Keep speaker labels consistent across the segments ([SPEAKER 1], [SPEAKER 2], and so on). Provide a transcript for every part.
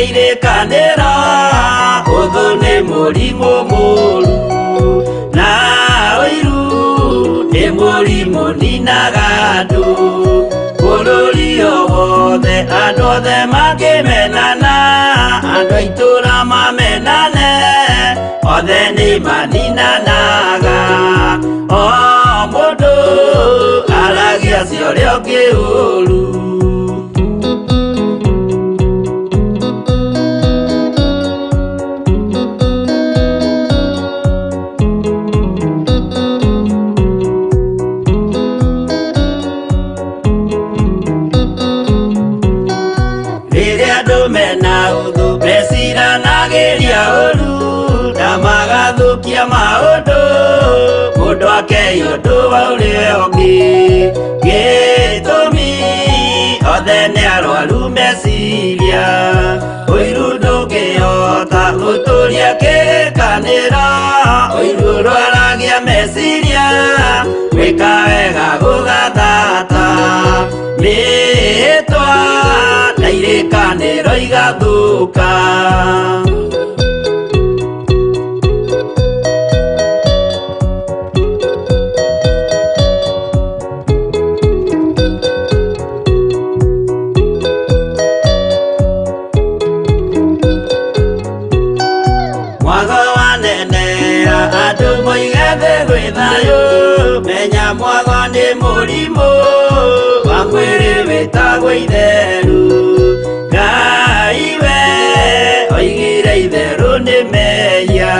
[SPEAKER 1] Irĩkanĩro ũthũ nĩ mũrimũ mũru na ũiru nĩ mũrimũ ninaga andũ bũrũri o wothe andũ othe makĩmenana andũ a itũũra mamenane othe nĩ maninanaga o mũndũ aragia cia ũrĩa ũngĩ ũru. Rĩrĩa andũ mena ũthũ meciranagĩria ũru na magathũkia maũndũ mũndũ akei ũndũ wa ũrĩa ũngĩ gĩtũmi othe nĩ arwaru meciria ũiru ndũngĩhota gũtũria kĩrĩkanĩro ũiru ũrwaragia meciria gwĩka wega gũgathata mĩĩtwa na irĩkanĩro igathũka. Mwago wanenea andũ moige thĩ gwĩ thayũ menya mwago nĩ mũrimũ wa mwĩrĩ wĩtagwo itheru Ngai we oigire itherũ nĩ mehia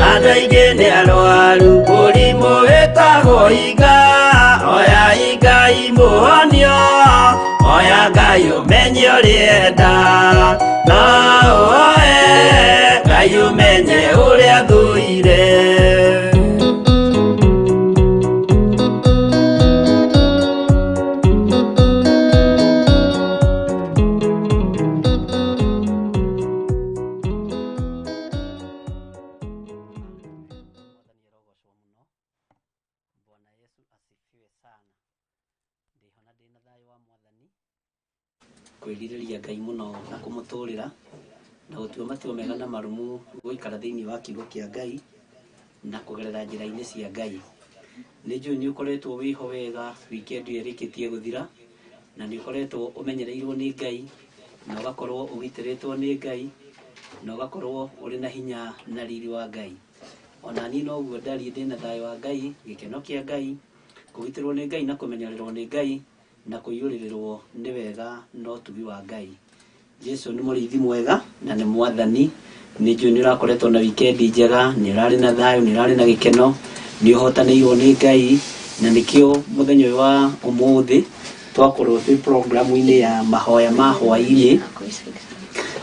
[SPEAKER 1] andũ aingĩ nĩ arwaru mũrimũ wĩtagwo iga oya Ngai mũhonio oya Ngai ũmenye ũrĩenda no oe Ngai ũmenye ũrĩa thũire.
[SPEAKER 2] Bwana Yesu asifiwe sana. Ndĩho na ndĩna thayũ wa Mwathani. Kwĩrirĩria Ngai mũno na kũmũtũrĩra na gũtua matua mega na marũmu gũikara thĩinĩ wa kiugo kĩa Ngai na kũgerera njĩra-inĩ cia Ngai. Nĩ njũĩ nĩ ũkoretwo wĩho wega weekend ĩyo ĩrĩkĩtie gũthira na nĩ ũkoretwo ũmenyereirwo nĩ Ngai na ũgakorwo ũgitĩrĩtwo nĩ Ngai na ũgakorwo ũrĩ na hinya na riri wa Ngai. Ona niĩ noguo ndariĩ ndĩna thayũ wa Ngai, gĩkeno kĩa Ngai, kũgitĩrwo nĩ Ngai na kũmenyererwo nĩ Ngai na kũiyũrĩrĩrwo nĩ wega na ũtugi wa Ngai. Jesu nĩ mũrĩithi mwega na nĩ mwathani. Nĩ njũĩ nĩ ũrakoretwo na wikendi njega, nĩ ũrarĩ na thayũ, nĩ ũrarĩ na gĩkeno, nĩ ũhotanĩirwo nĩ Ngai, na nĩkĩo mũthenya ũyũ wa ũmũthĩ twakorwo twĩ programu-inĩ ya mahoya ma hwaĩ-inĩ,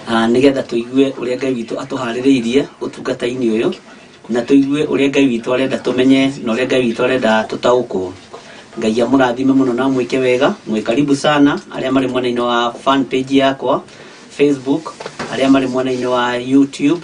[SPEAKER 2] nĩgetha tũigue ũrĩa Ngai witũ atũharĩrĩirie ũtungata-inĩ ũyũ, na tũigue ũrĩa Ngai witũ arenda tũmenye na ũrĩa Ngai witũ arenda tũtaũkwo. Ngai amũrathime mũno na amwĩke wega. Mwĩ karibu sana arĩa marĩ mwena-inĩ wa fan page yakwa Facebook, arĩa marĩ mwena-inĩ wa YouTube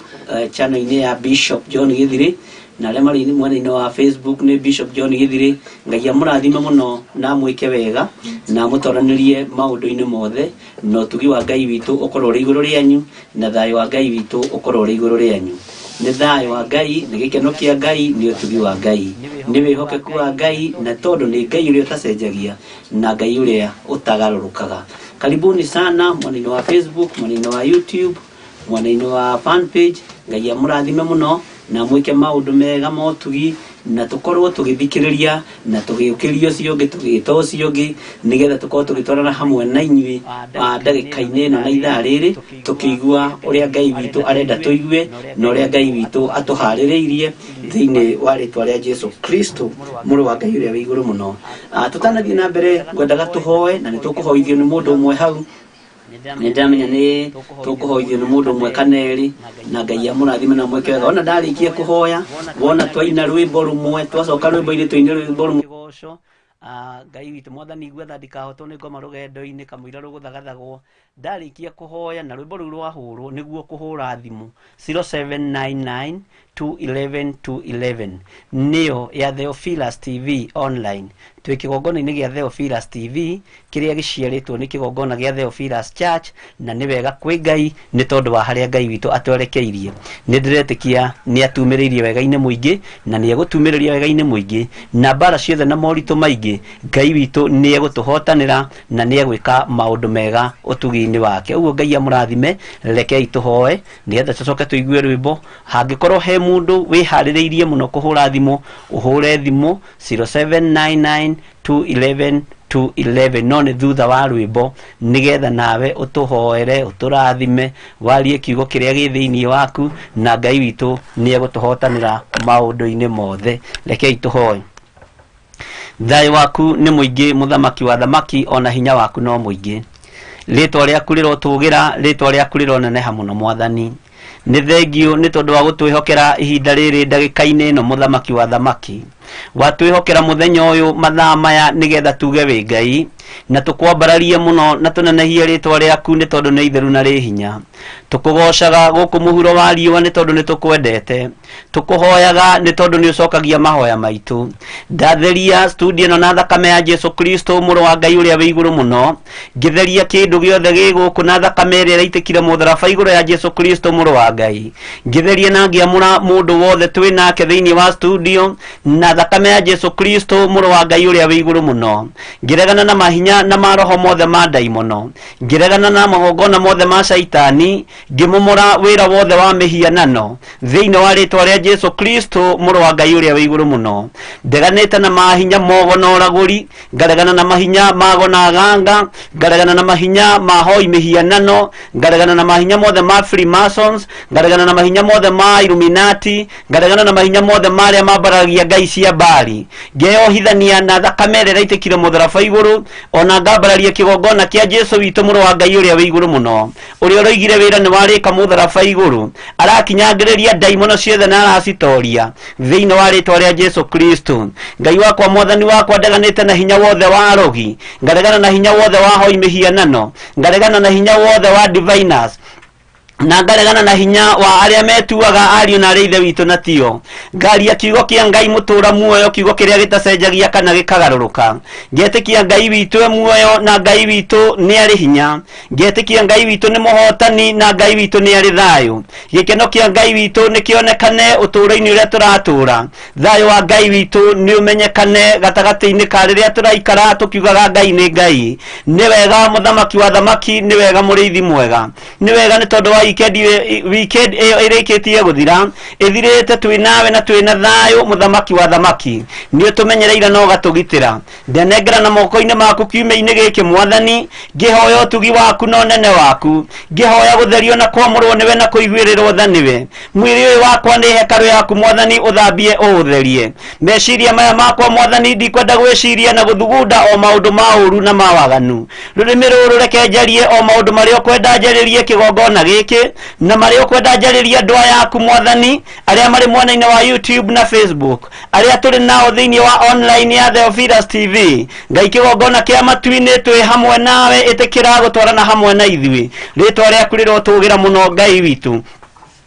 [SPEAKER 2] channel-inĩ ya Bishop John Gĩthirĩ, na arĩa marĩ mwena-inĩ wa Facebook nĩ Bishop John Gĩthirĩ. Ngai amũrathime mũno na amwĩke wega na amũtoranĩrie maũndũ-inĩ mothe, na ũtugi wa Ngai witũ ũkorwo ũrĩ igũrũ rĩanyu, na thayũ wa Ngai witũ ũkorwo ũrĩ igũrũ rĩanyu. Nĩ thayũ wa Ngai, nĩ gĩkeno kĩa Ngai, nĩ ũtugi wa Ngai, nĩ wĩhokeku wa Ngai, na tondũ nĩ Ngai ũrĩa ũtacenjagia na Ngai ũrĩa ũtagarũrũkaga. Karibuni sana mwena-inĩ wa Facebook, mwena-inĩ wa YouTube, mwena-inĩ wa fan page. Ngai amũrathime mũno na amwĩke maũndũ mega ma ũtugi, na tũkorwo tũgĩthikĩrĩria na tũgĩũkĩria ũcio ũngĩ, tũgĩta ũcio ũngĩ, nĩgetha tũkorwo tũgĩtwarana hamwe na inyuĩ ndagĩka-inĩ ĩno na ithaa rĩrĩ, tũkĩigua ũrĩa Ngai witũ arenda tũigue na ũrĩa Ngai witũ atũharĩrĩirie thĩinĩ wa rĩtwa rĩa Jesu Kristo, mũrũ wa Ngai ũrĩa wĩ igũrũ mũno. Tũtanathiĩ na mbere, ngwendaga tũhoe, na nĩ tũkũhoithio nĩ mũndũ ũmwe hau. Nĩ ndamenya nĩ tũkũhoithio nĩ mũndũ ũmwe kana erĩ, na Ngai amũrathime na amwĩke wega. Ona ndarĩkia kũhoya, wona twaina rwĩmbo rũmwe, twacoka rwĩmbo-inĩ tũine rwĩmbo rũmwe. Ngai witũ mwathani igua tha ndikahotwo nĩ ngoma rũgendo-inĩ kamũira rũgũthagathagwo. Ndarĩkia kũhoya na rwĩmbo rũu rwahũrwo nĩguo kũhũra thimũ 0799 211 211 nĩyo ya Theophilus TV online. Twĩ kĩgongona-inĩ gĩa Theophilus TV kĩrĩa gĩciarĩtwo nĩ kĩgongona gĩa Theophilus Church, na nĩ wega kwĩ Ngai nĩ tondũ wa harĩa Ngai witũ atwerekeirie. Nĩ ndĩretĩkia nĩ atumĩrĩirie wega-inĩ mũingĩ na nĩ egũtumĩrĩria wega-inĩ mũingĩ, na mbara ciothe na moritũ maingĩ Ngai witũ nĩ egũtũhotanĩra na nĩ egwĩka maũndũ mega ũtugi-inĩ wake. Ũguo Ngai amũrathime. Rekei tũhoe nĩgetha tũcoke tũigue rwĩmbo. Hangĩkorwo he mũndũ wĩharĩrĩirie mũno kũhũra thimũ, ũhũre thimũ 0799 211 211, no nĩ thutha wa rwĩmbo nĩgetha nawe ũtũhoere, ũtũrathime, warie kiugo kĩrĩa gĩ thĩinĩ waku, na Ngai witũ nĩ egũtũhotanĩra maũndũ-inĩ mothe. Rekei tũhoe. Thayũ waku nĩ mũingĩ, mũthamaki wa thamaki, ona hinya waku no mũingĩ. Rĩtwa rĩaku rĩrotũgĩra, rĩtwa rĩaku rĩroneneha mũno mwathani. Nĩ thengiũ nĩ tondũ wa gũtwĩhokera ihinda rĩrĩ ndagĩka-inĩ ĩno, mũthamaki wa thamaki. Watwĩhokera mũthenya ũyũ mathaa maya nĩgetha tuge wĩ Ngai, na tũkwambararie mũno na tũnenehie rĩtwa rĩaku nĩ tondũ nĩ itheru na rĩ hinya. Tũkũgocaga gũkũ mũhuro wa riũa nĩ tondũ nĩ tũkwendete. Tũkũhoyaga nĩ tondũ nĩ ũcokagia mahoya maitũ. Ndatheria studio ĩno na thakame ya Jesu Kristo mũrũ wa Ngai ũrĩa wĩ igũrũ mũno. Ngĩtheria kĩndũ gĩothe gĩ gũkũ na thakame ĩrĩa ĩraitĩkire mũtharaba igũrũ ya Jesu Kristo mũrũ wa Ngai. Ngĩtheria na ngĩamũra mũndũ wothe twĩ nake thĩinĩ wa studio na thakame ya Jesu Kristo mũrũ wa Ngai ũrĩa wĩ igũrũ mũno. Ngĩregana na mahinya na maroho mothe ma ndaimono. Ngĩregana na magongona mothe ma caitani. Ngĩmomora wĩra wothe wa mĩhianano thĩinĩ wa rĩtwa rĩa Jesu Kristo mũrũ wa Ngai ũrĩa wĩ igũrũ mũno. Ndeganĩte na mahinya mogo na ũragũri, ngaregana na mahinya mago na aganga, ngaregana na mahinya ma hoi mĩhianano, ngaregana na mahinya mothe ma Freemasons, ngaregana na mahinya mothe ma Illuminati, ngaregana na mahinya mothe marĩa mambaragia ngai cia Baali. Ngeyohithania na thakame ĩrĩa ĩraitĩkire mũtharaba igũrũ, ona ngambararia kĩgongona kĩa Jesu witũ mũrũ wa Ngai ũrĩa wĩ igũrũ mũno, ũrĩa ũroigire wĩra nĩ warĩka mũtharaba igũrũ, arakinyangĩrĩria ndaimono ciothe na aracitoria thĩinĩ wa rĩtwa rĩa Jesu Kristo. Ngai wakwa, mwathani wakwa, ndeganĩte na hinya wothe wa arogi, ngaregana na hinya wothe wa hoi mĩhianano, ngaregana na hinya wothe wa diviners, na ngaregana na hinya wa arĩa metuaga ariũ na arĩa ithe witũ na tio. Ngaria kiugo kĩa Ngai mũtũra muoyo, kiugo kĩrĩa gĩtacenjagia kana gĩkagarũrũka. Ngetĩkia Ngai witũ e muoyo na Ngai witũ nĩ arĩ hinya. Ngetĩkia Ngai witũ nĩ mũhotani na Ngai witũ nĩ arĩ thayũ. Gĩkeno kĩa Ngai witũ nĩ kĩonekane ũtũũro-inĩ ũrĩa tũratũũra. Thayũ wa Ngai witũ nĩ ũmenyekane gatagatĩ-inĩ ka rĩrĩa tũraikara tũkiugaga Ngai nĩ Ngai. Nĩ wega mũthamaki wa thamaki, nĩ wega mũrĩithi mwega. Nĩ wega nĩ tondũ wa weekend ĩyo ĩrĩkĩtie gũthira, ĩthirĩte twĩ nawe na twĩ na thayũ, mũthamaki wa thamaki. Nĩ ũtũmenyereire na ũgatũgitĩra. Ndenengera na moko-inĩ maku kiumia-inĩ gĩkĩ mwathani, ngĩhoya ũtugi waku na ũnene waku, ngĩhoya gũtherio na kwamũrwo nĩwe na kũiguĩrĩrwo tha nĩwe. Mwĩrĩ ũyũ wakwa nĩ hekarũ yaku mwathani, ũthambie ũũtherie. Meciria maya makwa mwathani, ndikwenda gwĩciria na gũthugunda o maũndũ ma ũũru na ma waganu. Rũrĩmĩ rũrũ reke njarie o maũndũ marĩa ũkwenda njarĩrie kĩgongona gĩkĩ, na marĩa ũkwenda njarĩrie andũ aya aku mwathani, arĩa marĩ mwena-inĩ wa YouTube na Facebook, arĩa tũrĩ nao thĩinĩ wa online ya Theophilus TV. Ngai kĩgongona kĩa matu-inĩ twĩ hamwe nawe, ĩtĩkĩra gũtwarana hamwe na ithuĩ. Rĩtwa rĩaku rĩrotũgĩra mũno Ngai witũ.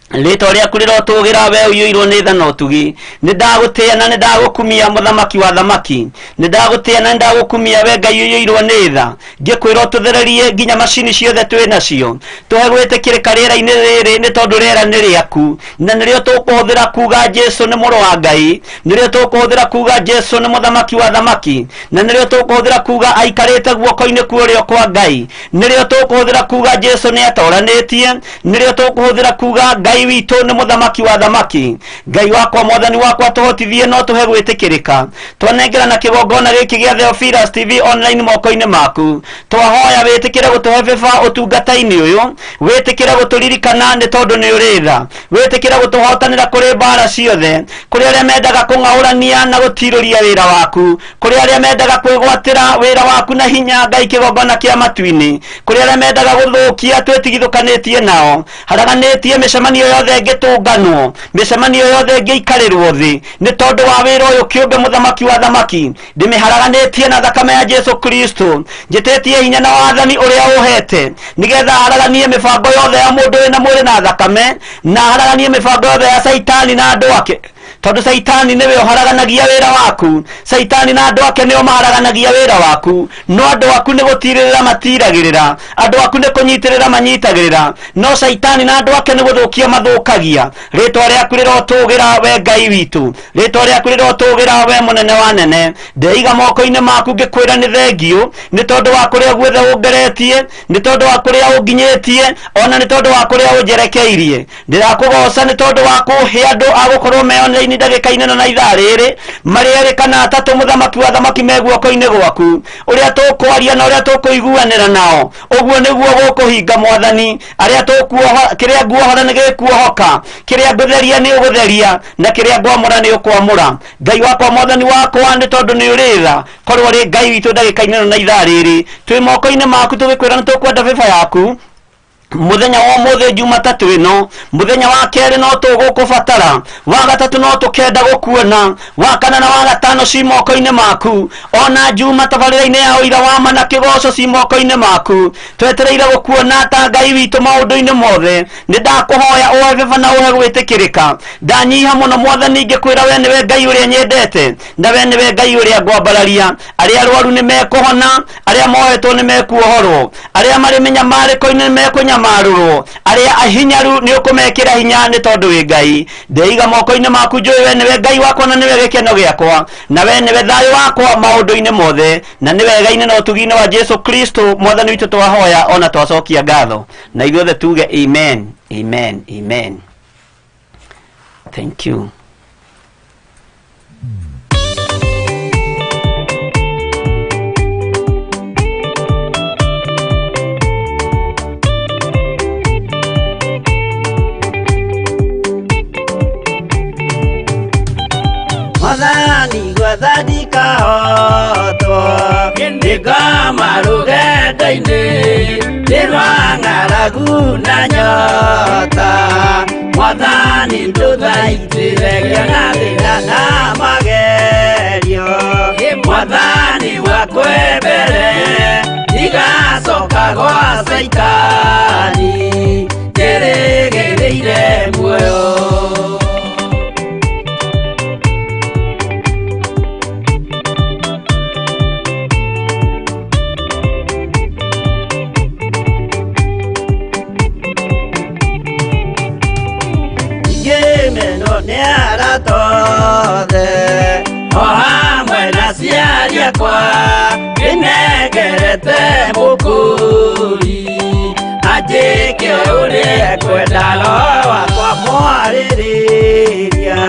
[SPEAKER 2] Rĩtwa rĩaku rĩrotũgĩra, we ũiyũirwo nĩ tha na ũtugi. Nĩ ndagũtĩĩa na nĩ ndagũkumia mũthamaki wa thamaki. Nĩ ndagũtĩĩa na nĩ ndagũkumia we Ngai ũiyũirwo nĩ tha. Ngĩkwĩra ũtũthererie nginya macini ciothe twĩ nacio, tũhe gwĩtĩkĩrĩka rĩera-inĩ rĩrĩ nĩ tondũ rĩera nĩ rĩaku, na nĩrĩo tũkũhũthĩra kuga Jesu nĩ mũrũ wa Ngai, nĩrĩo tũkũhũthĩra kuga Jesu nĩ mũthamaki wa thamaki, na nĩrĩo tũkũhũthĩra kuga aikarĩte guoko-inĩ kwa ũrĩo kwa Ngai, nĩrĩo tũkũhũthĩra kuga Jesu nĩ atoranĩtie, nĩrĩo tũkũhũthĩra kuga Ngai witũ nĩ mũthamaki wa thamaki. Ngai wakwa, mwathani wakwa, tũhotithie no tũhe gwĩtĩkĩrĩka. Twanengerana kĩgongona gĩkĩ gĩa Theophilus TV online moko-inĩ maku. Twahoya wĩtĩkĩre gũtũhe bĩba ũtungata-inĩ ũyũ, wĩtĩkĩre gũtũririkana nĩ tondũ nĩ ũrĩ tha, wĩtĩkĩre gũtũhotanĩra kũrĩ mbara ciothe, kũrĩ arĩa mendaga kũng'aũrania na gũtirũria wĩra waku, kũrĩ arĩa mendaga kwĩgwatĩra wĩra waku na hinya Ngai kĩgongona kĩa matu-inĩ, kũrĩ arĩa mendaga gũthũkia twĩtigithũkanĩtie nao, haraganĩtie mĩcemanio
[SPEAKER 1] yothe ĩngĩtũnganwo, mĩcemanio yothe ĩngĩikarĩrwo thĩ nĩ tondũ wa wĩra ũyũ kĩũmbe mũthamaki wa thamaki, ndĩmĩharaganĩtie na thakame ya Jesu Kristo. Njĩtĩtie hinya na wathani ũrĩa ũhete nĩgetha haraganie mĩbango yothe ya mũndũ wĩna mwĩrĩ na thakame, na haraganie mĩbango yothe ya Caitani na andũ ake, tondũ Caitani nĩwe ũharaganagia wĩra waku. Caitani na andũ ake nĩo maharaganagia wĩra waku, no andũ aku nĩ gũtirĩrĩra matiragĩrĩra, andũ aku nĩ kũnyitĩrĩra manyitagĩrĩra, no Caitani na andũ ake nĩ gũthũkia mathũkagia. Rĩtwa rĩaku rĩrotũgĩra we Ngai witũ, rĩtwa rĩaku rĩrotũgĩra we mũnene wa nene. Ndeiga moko-inĩ maku ngĩkwĩra nĩ thengiũ nĩ tondũ wa kũrĩa guothe ũngeretie, nĩ tondũ wa kũrĩa ũnginyĩtie, ona nĩ tondũ wa kũrĩa ũnjerekeirie. Ndĩrakũgoca nĩ tondũ wa kũhe andũ a gũkorwo meyoneire ndagĩka-inĩ ĩno na ithaa rĩrĩ, marĩ erĩ kana atatũ, mũthamaki wa thamaki me guoko-inĩ gwaku. Ũrĩa tũkwaria na ũrĩa tũkũiguanĩra nao, ũguo nĩguo gũkũhinga mwathani. Arĩa tũkuoha, kĩrĩa nguohora nĩ gĩkuohoka, kĩrĩa ngũtheria nĩ ũgũtheria, na kĩrĩa ngwamũra nĩ ũkwamũra. Ngai wakwa, mwathani wakwa, nĩ tondũ nĩ ũrĩ tha, korwo ũrĩ Ngai witũ ndagĩka-inĩ ĩno na ithaa rĩrĩ, twĩ moko-inĩ maku tũgĩkwĩra nĩ tũkwenda bĩba yaku. Muthenya wa ũmũthĩ Jumatatũ ĩno, muthenya wa kerĩ no tũgũkũbatara, wa gatatũ no tũkenda gũkuona, wa kana na wa gatano ci moko-inĩ maku, ona Juma tabarĩra-inĩ ya ũira wa ma na kĩgoco ci moko-inĩ maku. Twetereire gũkuona ta Ngai witũ maũndũ-inĩ mothe. Nĩ ndakũhoya ũhe bĩba na ũhe gwĩtĩkĩrĩka. Ndanyiha mũno mwathani ngĩkwĩra we nĩwe Ngai ũrĩa nyendete, na we nĩwe Ngai ũrĩa ngwambararia. Arĩa arwaru nĩ mekũhona, arĩa mohetwo nĩ mekuohorwo, arĩa marĩ mĩnyamarĩko-inĩ nĩ mekũnyamarũrwo, arĩa ahinyaru nĩ ũkũmekĩra hinya nĩ tondũ wĩ Ngai. Ndeiga moko-inĩ maku njũĩ we nĩwe Ngai wakwa na nĩwe gĩkeno gĩakwa, na we nĩwe thayũ wakwa maũndũ-inĩ mothe, na nĩ wega-inĩ na ũtugi-inĩ wa Jesu Kristo mwathani witũ twahoya ona twacokia ngatho, na ithuothe tuge amen, amen, amen. Thank you. Mwathani gwetha ndikahotwo, ndĩngoma rũgendo-inĩ, nĩ rwa ng'aragu na nyota. Mwathani ndũthaitĩre ngĩona thĩna na magerio, Mwathani wakwe mbere ndigacoka gwa Caitani, njĩrĩgĩrĩire muoyo. Ngĩmenwo nĩ arata othe, o hamwe na aciari akwa, ndĩnengerete mũkũri, anjĩke ũrĩa ekwenda, roho wakwa mwarĩrĩria.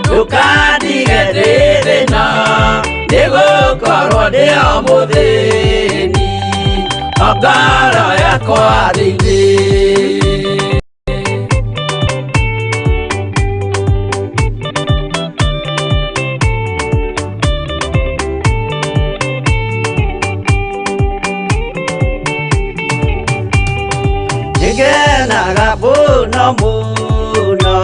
[SPEAKER 1] Ndũkandige ndĩ thĩna, nĩgũkorwo ndĩ o mũthĩni, o ngoro yakwa thĩinĩ. Nĩngenaga mũno mũno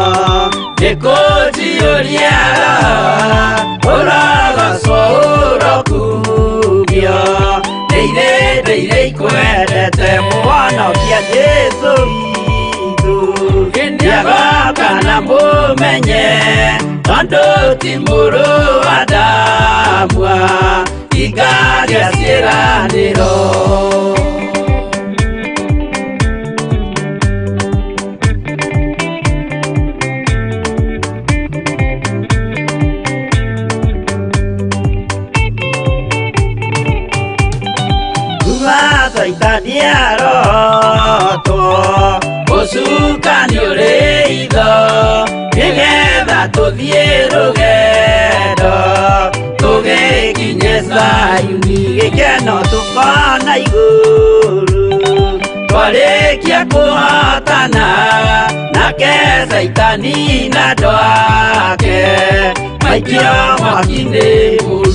[SPEAKER 1] nĩ kũnjiyũria roho, ũrogocwo ũrokumio, ndĩire ndĩire ikwendete mũhonokia Jesũ witũ. Nĩagoka na mũmenye, tondũ ti mũrũ wa Adamu, ingagĩa ciĩranĩro. Kuma Caitani arotwo, ũcukani ũrĩ itho, nĩgetha tũthiĩ rũgendo, tũgĩkinye Zayuni, gĩkeno tũkona igũrũ. Twarĩkia kũhotana nake Caitani na andũ ake, maikio mwaki-inĩ mũru.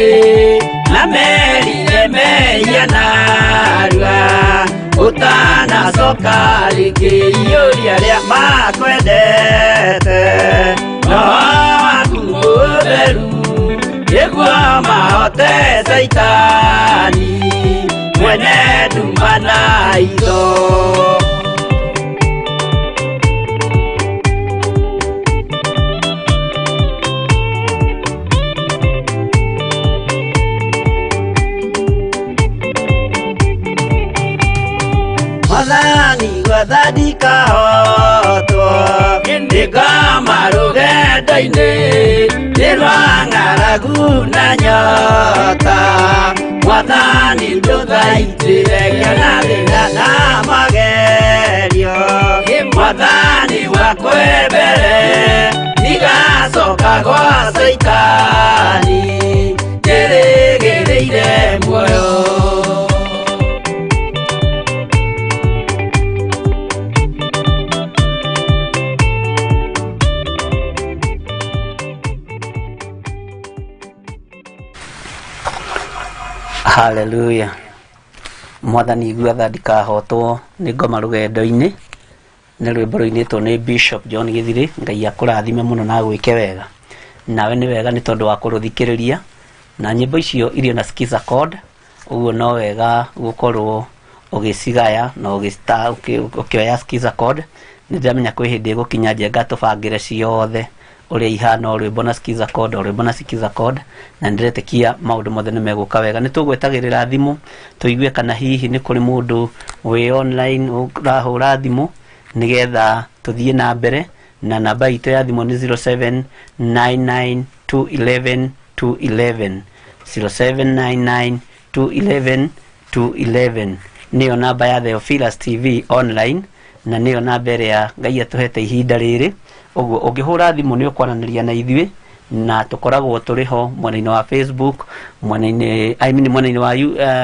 [SPEAKER 3] Aingĩ na merire mehia narua ũtanacoka rĩngĩ iyũria arĩa makwendete roho waku mũtheru nĩguo mahote Caitani mwene nduma na itho. Mwathani gwatha ndikahotwo ndĩngoma rũgendo-inĩ nĩ rwa ng'aragu na nyota Mwathani ndũthaitĩre ngĩona thĩna na magerio Mwathani wakwe mbere ndigacoka gwa Caitani njĩrĩgĩrĩire muoyo.
[SPEAKER 2] Haleluya. Mwathani igua tha ndikahotwo nĩ ngoma rũgendo-inĩ nĩ rwĩmbo rũinĩtwo nĩ Bishop John Gĩthirĩ. Ngai akũrathime mũno na agwĩke wega. Nawe nĩ wega nĩ tondũ wa kũrũthikĩrĩria na nyĩmbo icio irio na skiza chord, ũguo no wega gũkorwo ũgĩcigaya na ũkĩoya skiza chord. Nĩ ndĩramenya kwĩ hĩndĩ ĩgũkinya njenga tũbangĩre ciothe ũrĩa ihana, o rwĩmbo na skiza chord, o rwĩmbo na skiza chord, na nĩndĩretĩkia maũndũ mothe nĩ megũka wega. Nĩ tũgwetagĩrĩra thimũ tũigue kana hihi nĩ kũrĩ mũndũ wĩ online ũrahũra thimũ nĩgetha tũthiĩ na mbere, na namba itũ ya thimũ nĩ 0799 211 211, 0799 211 211 nĩyo namba ya Theophilus TV online, na nĩyo namba ĩrĩa Ngai atũhete ihinda rĩrĩ. Ũguo ũngĩhũra thimũ nĩ ũkwaranĩria na ithuĩ, na tũkoragwo tũrĩ ho mwena-inĩ wa Facebook, mwena-inĩ, I mean mwena-inĩ wa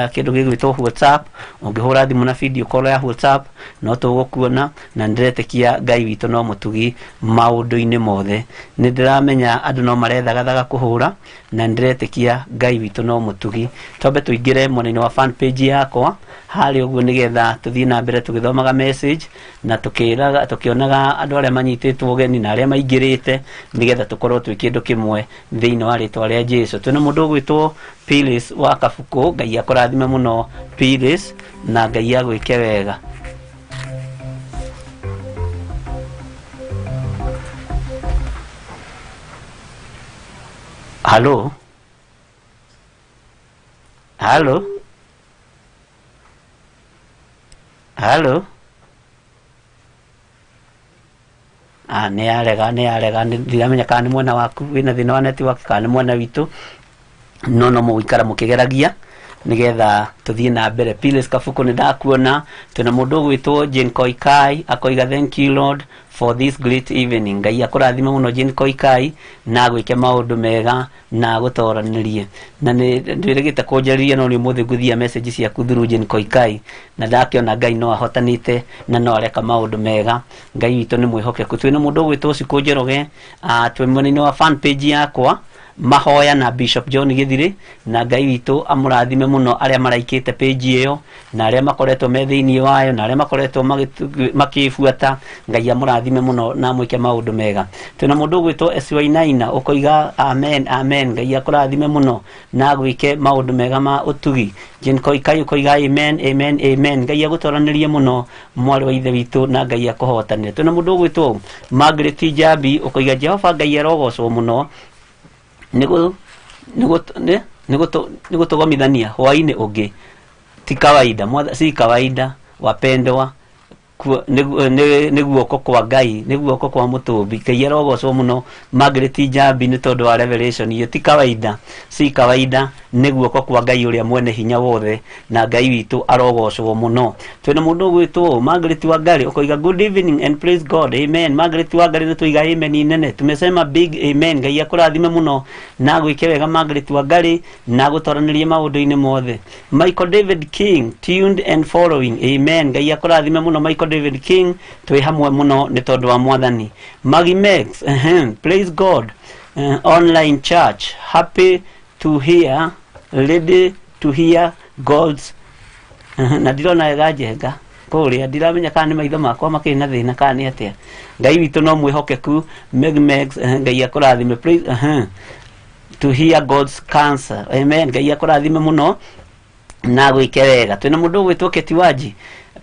[SPEAKER 2] kĩndũ gĩgwĩtwo WhatsApp. Ũngĩhũra thimũ na video call ya WhatsApp no tũgũkuona, na nĩndĩretĩkia Ngai witũ no mũtugi maũndũ-inĩ mothe. Nĩ ndĩramenya andũ no marethagathaga kũhũra, na nĩndĩretĩkia Ngai witũ no mũtugi. Twambe tũingĩre mwena-inĩ wa fan page yakwa harĩa ũguo nĩgetha tũthiĩ na mbere tũgĩthomaga message na tũkĩonaga andũ arĩa manyitĩtwo ũgeni na arĩa maingĩrĩte, nĩgetha tũkorwo twĩ kĩndũ kĩmwe thĩinĩ wa rĩtwa rĩa Jesũ. Twĩna mũndũ ũgwĩtwo Phyllis wa Kabukũ. Ngai akũrathime mũno Phyllis, na Ngai agwĩke wega. Halo? Halo? Halo? Ah, nĩ yarega, nĩ yarega, ndiramenya kana nĩ mwena waku wĩna thĩna wa network kana nĩ mwena witũ, no mũgũikara mũkĩgeragia nĩgetha tũthiĩ na mbere. Phyllis Kabukũ nĩ ndakuona. Twĩna mũndũ ũgwĩtwo Jane Koikai akoiga thank you Lord for this great evening. Ngai akũrathime mũno Jane Koikai na agwĩke maũndũ mega na agũtoranĩrie. Na nĩ ndĩrĩgĩte kũnjarĩria no nĩ ũmũthĩ ngũthia message ciaku through Jane Koikai, na ndakĩona Ngai no ahotanĩte na no areka maũndũ mega. Ngai witũ nĩ mwĩhokeku. Twĩna mũndũ ũgwĩtwo Cikũ Njoroge, twĩ mwena-inĩ wa fan page yakwa mahoya na Bishop John Gĩthirĩ, na Ngai witũ amũrathime mũno arĩa maraikĩte page ĩyo na arĩa makoretwo me thĩinĩ wayo na arĩa makoretwo makĩbuata. Ngai amũrathime mũno na amwĩke maũndũ mega. Twĩna mũndũ ũgwĩtwo SY9 ũkoiga amen amen. Ngai akũrathime mũno na agwĩke maũndũ mega ma ũtugi. Jane Koikai ũkoiga amen amen amen. Ngai agũtoranĩrie mũno mwarĩ wa ithe witũ na Ngai akũhotanĩre. Twĩna mũndũ ũgwĩtwo Margaret Njambi ũkoiga Jehova Ngai arogocwo mũno nĩ gũtũgomithania hwaĩ-inĩ ũngĩ. Ti kawaida, si kawaida wapendwa, nĩ guoko kwa Ngai, nĩ guoko kwa mũtũmbi. Ngai arogocwo mũno Margaret Njambi nĩ tondũ wa revelation iyo. Ti kawaida, si kawaida, nĩ guoko kwa Ngai ũrĩa mwene hinya wothe, na Ngai witũ arogocwo mũno. Twĩna mũndũ ũgwĩtwo Margaret Wangari ũkoiga good evening and praise God amen. Margaret Wangari nĩ tũiga amen nene, tumesema big amen. Ngai akũrathime mũno na agwĩke wega Margaret Wangari na agũtoranĩrie maũndũ-inĩ mothe. Michael David King tuned and following amen. Ngai akũrathime mũno Michael David King, twĩ hamwe mũno nĩ tondũ wa Mwathani. Maggie Max, praise God, online church, happy to hear, ready to hear God's. Na ndirona wega njenga kũrĩa, ndiramenya kana nĩ maitho makwa makĩrĩ na thĩna kana nĩ atĩa. Ngai witũ no mwĩhokeku. Meg Megs, Ngai akũrathime. Praise to hear God's counsel. Amen. Ngai akũrathime mũno na gwĩke wega. Twĩna mũndũ ũgwĩtwo Ketiwaji.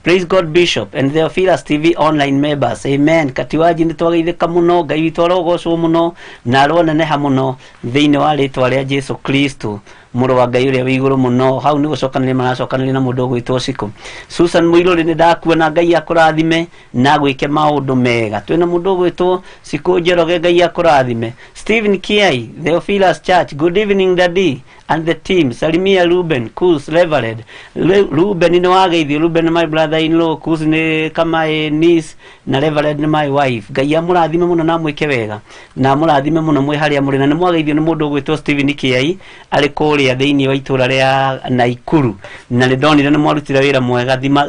[SPEAKER 2] Praise God, Bishop and Theophilus TV online members. Amen. Katiwaji, nĩ twageithĩka mũno. Ngai witũ arogocwo mũno na aroneneha mũno thĩinĩ wa rĩtwa rĩa Jesu Kristo, mũrũ wa Ngai ũrĩa wĩ igũrũ mũno. Hau nĩ gũcokanĩria maracokanĩria na mũndũ ũgwĩtwo Cikũ. Susan Mũirũrĩ, nĩ ndakuona. Ngai akũrathime na gwĩke maũndũ mega. Twĩna mũndũ ũgwĩtwo Cikũ Njoroge, Ngai akũrathime. Stephen Kiai, Theophilus Church, good evening, Daddy and the team. Salimia Ruben, Kus, Reverend. Ruben nĩ wageithio. Ruben, my brother in law, Kus nĩ kama niece na Reverend nĩ my wife. Ngai amũrathime mũno na mwĩke wega na amũrathime mũno mwĩ harĩa mũrĩ. Na nĩ mwageithio nĩ mũndũ ũgwĩtwo Stephen Kiai arĩ kũrĩa thĩinĩ wa itũra rĩa Naikuru, na nĩ ndonire nĩ mwarutire wĩra mwega. Thima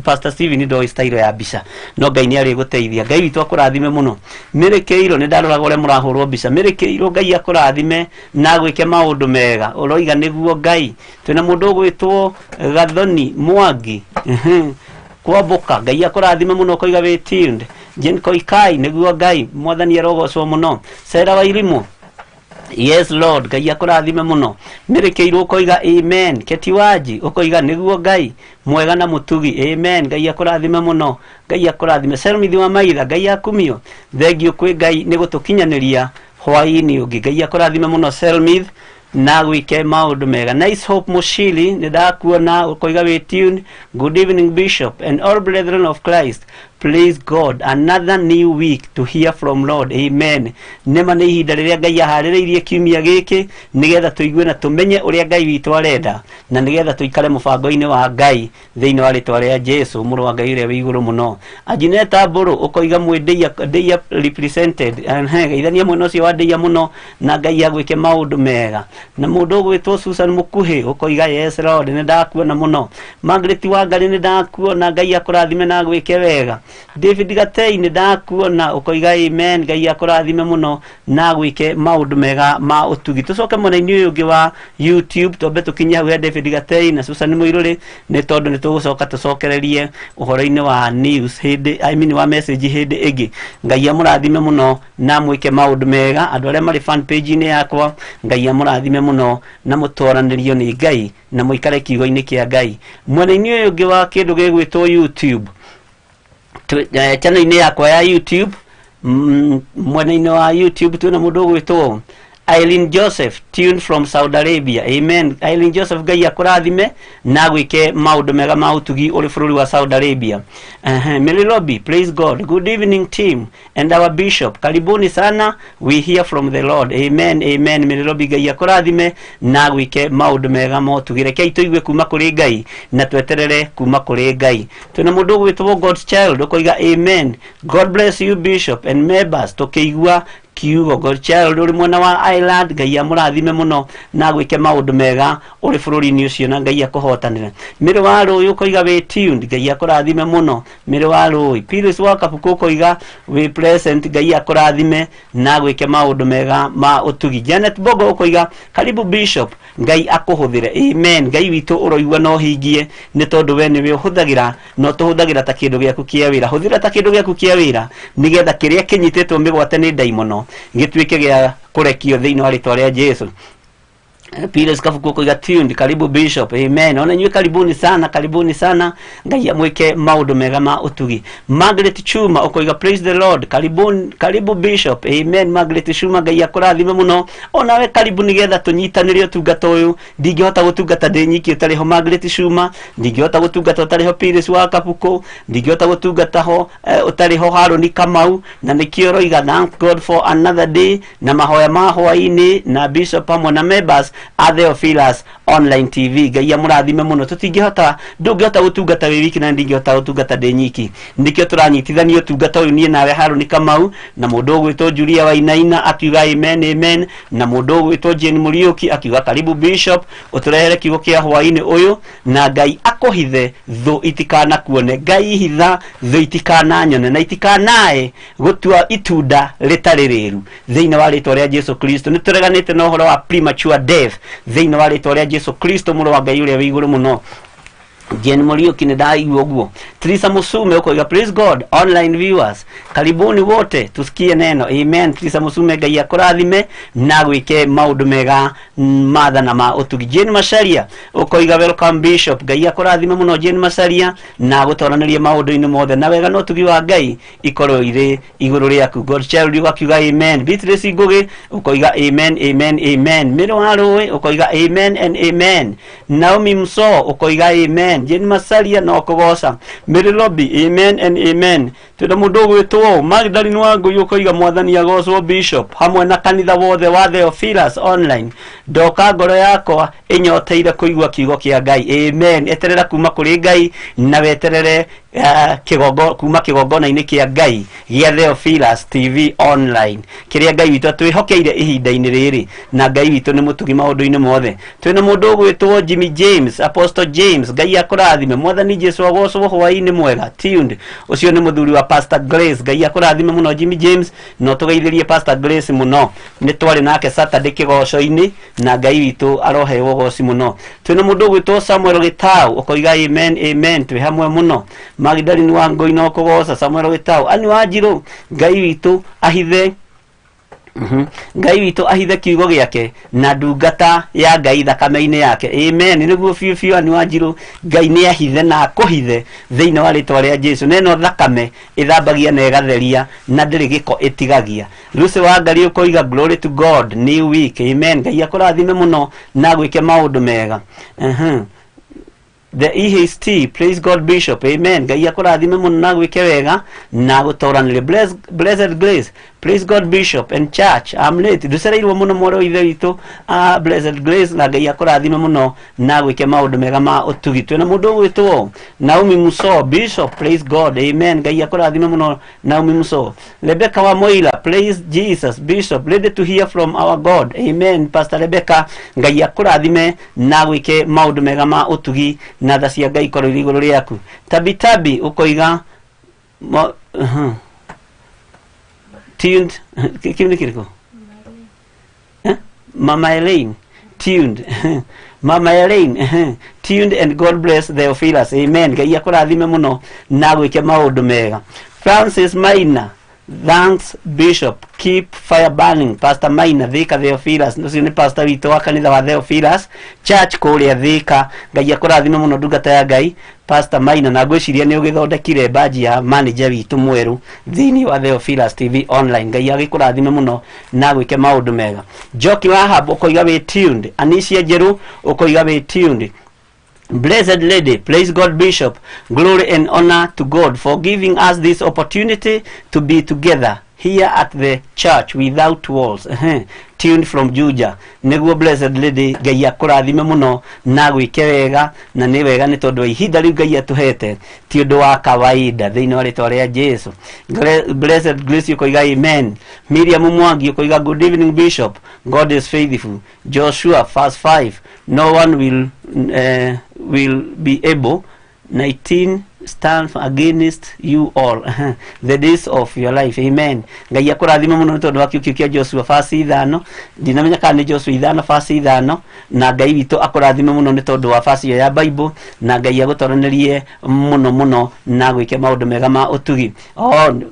[SPEAKER 2] Pastor Stephen, ndoĩ style ya mbica, no Ngai nĩ arĩgũteithia. Ngai witũ akũrathime mũno. Mĩrĩkĩirwo nĩ ndaroraga ũrĩa mũrahũrwo mbica. Mĩrĩkĩirwo, Ngai akũrathime na gwĩke maũndũ mega. Ũroiga nĩguo Ngai. Twĩna mũndũ ũgwĩtwo Gathoni Mwangi kwamboka, Ngai akũrathime mũno, ũkoiga wĩ tuned. Jane Koikai, nĩguo Ngai. Mwathani arogocwo mũno. Sera Wairimu, yes Lord, Ngai akũrathime mũno. Mĩrĩkĩirwo ũkoiga amen. Ketiwaji ũkoiga nĩguo Ngai mwega na mũtugi. Amen. Ngai akũrathime mũno, Ngai akũrathime. Selmithi wa Maitha, Ngai akumio. Thengiũ kwĩ Ngai nĩ gũtũkinyanĩria hwaĩ-inĩ ũngĩ. Ngai akũrathime mũno, Selmith, na gwĩke maũndũ mega. Nice Hope Mushili, nĩ ndakuona, ũkoiga wĩ tuned. Good evening, Bishop and all brethren of Christ. Praise God, another new week to hear from Lord. Amen. Nĩma nĩ ihinda rĩrĩa Ngai aharĩrĩirie kiumia gĩkĩ nĩgetha tũigue na tũmenye ũrĩa Ngai witũ arenda na nĩgetha tũikare mũbango-inĩ wa Ngai thĩinĩ wa rĩtwa rĩa Jesu, mũrũ wa Ngai ũrĩa wĩ igũrũ mũno. Ajineta Mbũrũ, ũkoiga mwĩ Ndeia, Ndeia represented. Geithania mwena ũcio wa Ndeia mũno na Ngai agwĩke maũndũ mega. Na mũndũ ũgwĩtwo Susan Mũkuhĩ, ũkoiga yes Lord, nĩ ndakuona mũno. Margaret Wangari, nĩ ndakuona. Ngai akũrathime na agwĩke wega. David Gatei, nĩ ndakuona, ũkoiga amen. Ngai akũrathime mũno na agwĩke maũndũ mega ma ũtugi. Tũcoke mwena-inĩ ũyũ ũngĩ wa YouTube, twambe tũkinye hau he David Gatei na Susan Mũirũrĩ, nĩ tondũ nĩ tũgũcoka tũcokererie ũhoro-inĩ wa news hĩndĩ, I mean, wa message hĩndĩ ĩngĩ. Ngai amũrathime mũno na mwĩke maũndũ mega. Andũ arĩa marĩ fan page-inĩ yakwa, Ngai amũrathime mũno na mũtwaranĩrio nĩ Ngai na mũikare kiugo-inĩ kĩa Ngai. Mwena-inĩ ũyũ ũngĩ wa kĩndũ gĩgwĩtwo YouTube, channel-inĩ yakwa ya YouTube, mwena-inĩ wa YouTube twĩna mũndũ ũgwĩtwo Eileen Joseph, tuned from Saudi Arabia. Amen. Eileen Joseph, Ngai akũrathime na gwĩke maũndũ mega ma ũtugi ũrĩ bũrũri wa Saudi Arabia. Mary Lobby, praise God. Good evening, team and our bishop. Karibuni sana. We hear from the Lord. Amen. Amen. Mary Lobby, Ngai akũrathime na gwĩke maũndũ mega ma ũtugi. Rekei tũigue kuma kũrĩ Ngai na tweterere kuma kũrĩ Ngai. Twĩna mũndũ ũgwĩtwo God's Child, ũkoiga amen. God bless you, Bishop and members. Tũkĩigua kiugo, God Child ũrĩ mwena wa Ireland, Ngai amũrathime mũno na gwĩke maũndũ mega ũrĩ bũrũri-inĩ ũcio na Ngai akũhotanĩre. Mĩrĩ wa Rũĩ, ũkoiga wĩ tuned. Ngai akũrathime mũno, Mĩrĩ wa Rũĩ. Phyllis wa Kabuku, ũkoiga wĩ present. Ngai akũrathime na gwĩke maũndũ mega ma ũtugi. Janet Bogo, ũkoiga karibu, Bishop, Ngai akũhũthĩre. Amen. Ngai witũ ũroigua no hingie nĩ tondũ we nĩwe ũhũthagĩra no tũhũthagĩra ta kĩndũ gĩaku kĩa wĩra. Hũthĩra ta kĩndũ gĩaku kĩa wĩra nĩgetha kĩrĩa kĩnyitĩtwo mĩgwate nĩ ndaimono gĩtuĩke gĩa kũrekio thĩinĩ wa rĩtwa rĩa Jesu. Pius Kabuku kuiga tuned, karibu, Bishop. Amen. Ona inyuĩ karibuni sana, karibuni sana. Ngai amwĩke maũndũ mega ma ũtugi. Margaret Chuma, ũkoiga praise the Lord. Karibuni, karibu, Bishop. Amen. Margaret Chuma, Ngai akũrathime mũno. Onawe karibu nĩgetha tũnyitanĩre ũtungata ũyũ. Ndingĩhota gũtungata ndĩ nyiki ũtarĩ ho, Margaret Chuma. Ndingĩhota gũtungata ũtarĩ ho, Pius wa Kabuku. Ndingĩhota gũtungata ho ũtarĩ ho, Harũni Kamau. Na nĩkĩo roiga thank God for another day na mahoya ma hwaĩ-inĩ na bishop hamwe na members a Theophilus.
[SPEAKER 1] Online TV. Ngai amũrathime mũno. Tũtingĩhota, ndũngĩhota gũtungata wĩ wiki na ndingĩhota gũtungata ndĩ nyiki, nĩkĩo tũranyitithania ũtungata ũyũ niĩ nawe Harũni Kamau na mũndũ ũgwĩtwo Julia Wainaina akiuga amen amen, na mũndũ ũgwĩtwo Jane Mũriũki akiuga karibu Bishop, ũtũrehere kiugo kĩa hwaĩ-inĩ ũyũ, na Ngai akũhithe thũ itikanakuone. Ngai hitha thũ itikananyone na itikanae gũtua itunda rĩtarĩ rĩru thĩinĩ wa rĩtwa rĩa Jesu Kristo. Nĩ tũreganĩte na ũhoro wa premature death thĩinĩ wa rĩtwa rĩa Jesu Kristo, mũrũ wa Ngai ũrĩa wĩ igũrũ mũno. Jane Muriuki nĩ ndaigua ũguo. Teresa Musume ũkoiga praise God online viewers, karibuni wote tusikie neno amen. Teresa Musume, Ngai akũrathime na gwĩke maũndũ mega mathana ma ũtugi. Jane Macharia ũkoiga welcome Bishop, Ngai akũrathime mũno Jane Macharia na gũtoranĩrie maũndũ-inĩ mothe, na wega na ũtugi wa Ngai ikorwo irĩ igũrũ rĩaku. God child ũgakiuga amen. Beatrice Ngugi ũkoiga amen amen amen. Mĩrũ wa Rũĩ ũkoiga amen and amen. Naomi Muso ũkoiga amen. Jane Macharia no kũgoca. Mary Lobby amen and amen. Twĩna mũndũ ũgwĩtwo Magdalene Wangũi ũkoiga mwathani agocwo Bishop hamwe na kanitha wothe wa Theophilus Online, ndoka ngoro yakwa ĩnyoteire kũigua kiugo kĩa Ngai amen. Eterera kuma kũrĩ Ngai na weterere kĩgongo kuma kĩgongona-inĩ kĩa Ngai gĩa Theophilus TV Online kĩrĩa Ngai witũ atwĩhokeire ihinda-inĩ rĩrĩ, na Ngai witũ nĩ mũtugi maũndũ-inĩ mothe. Twĩna mũndũ ũgwĩtwo Jimmy James, Apostle James, Ngai akũrathime, mwathani Jesu agocwo hwaĩ-inĩ mwega. Tuned, ũcio nĩ mũthuri wa Pastor Grace, Ngai akũrathime mũno Jimmy James, no tũgeithĩrie Pastor Grace mũno, nĩ twarĩ nake Saturday kĩgoco-inĩ na Ngai witũ aroheo ũgoci mũno. Twĩna mũndũ ũgwĩtwo Samuel Gĩtau ũkoiga amen amen, twĩ hamwe mũno. Magdalene Wangũi no kũgoca Samuel Gĩtau. Ani Wanjirũ, Ngai witũ ahithe Ngai witũ ahithe kiugo gĩake na ndungata ya Ngai thakame-inĩ yake amen. Nĩguo biũ biũ Ani Wanjirũ, Ngai nĩ ahithe na akũhithe thĩinĩ wa rĩtwa rĩa Jesu, na ĩno thakame ĩthambagia na ĩgatheria na ndĩrĩ gĩko ĩtigagia. Lucy Wangari ũkoiga glory to God new week amen. Ngai akũrathime mũno na gwĩke maũndũ mega. The EHT, praise God Bishop amen. Ngai akũrathime mũno na gwĩke wega na gũtoranĩria. Blessed Grace, praise God Bishop and church, I'm late, ndũcereirwo mũno mwarĩ wa ithe witũ, Blessed Grace, na Ngai akũrathime mũno na gwĩke maũndũ mega ma ũtugi. Twĩna mũndũ ũgwĩtwo Naomi Muso, Bishop praise God amen. Ngai akũrathime mũno Naomi Muso. Rebecca wa Moira, praise Jesus Bishop, ready to hear from our God amen. Pastor Rebecca, Ngai akũrathime na gwĩke maũndũ mega ma ũtugi na tha cia Ngai ikorwo irĩ igũrũ rĩaku. Tabitabi ũkoiga tuned kĩu nĩ kĩrĩkũ? Mama Elaine tuned Mama Elaine tuned and God bless Theophilus amen. Ngai akũrathime mũno na gwĩke maũndũ mega. Francis Maina, thanks Bishop, keep fire burning. Pastor Maina Thika Theophilus, ũcio nĩ pastor witũ wa kanitha wa Theophilus Church kũrĩa Thika. Ngai akũrathime mũno ndungata ya Ngai Pastor Maina, na ngwĩciria nĩ ũgĩthondekire baji ya manager witũ mwerũ thĩinĩ wa Theophilus TV Online. Ngai agĩkũrathime mũno na gwĩke maũndũ mega. Joki Wahab ũkoiga wĩ tuned. Anicia Njerũ ũkoiga wĩ tuned. Blessed Lady, praise God Bishop, glory and honor to God for giving us this opportunity to be together here at the church without walls. Tuned from Juja. Nĩguo Blessed Lady, Ngai akũrathime mũno na gwĩke wega, na nĩ wega nĩ tondũ wa ihinda rĩu Ngai atũhete ti ũndũ wa kawaida thĩinĩ wa rĩtwa rĩa Jesu. Blessed Grace ũkoiga amen. Miriam Mwangi ũkoiga good evening Bishop, God is faithful. Joshua verse 5, no one will be able 19 stand against you all the days of your life amen. Ngai akũrathime mũno nĩ tondũ wa kiugo kĩa Joshua verse 5, ndinamenya kana nĩ Joshua 5 verse 5, na Ngai witũ akũrathime mũno nĩ tondũ wa verse ĩyo ya Bible, na Ngai agũtoranĩrie mũno mũno na gwĩke maũndũ mega ma ũtugi.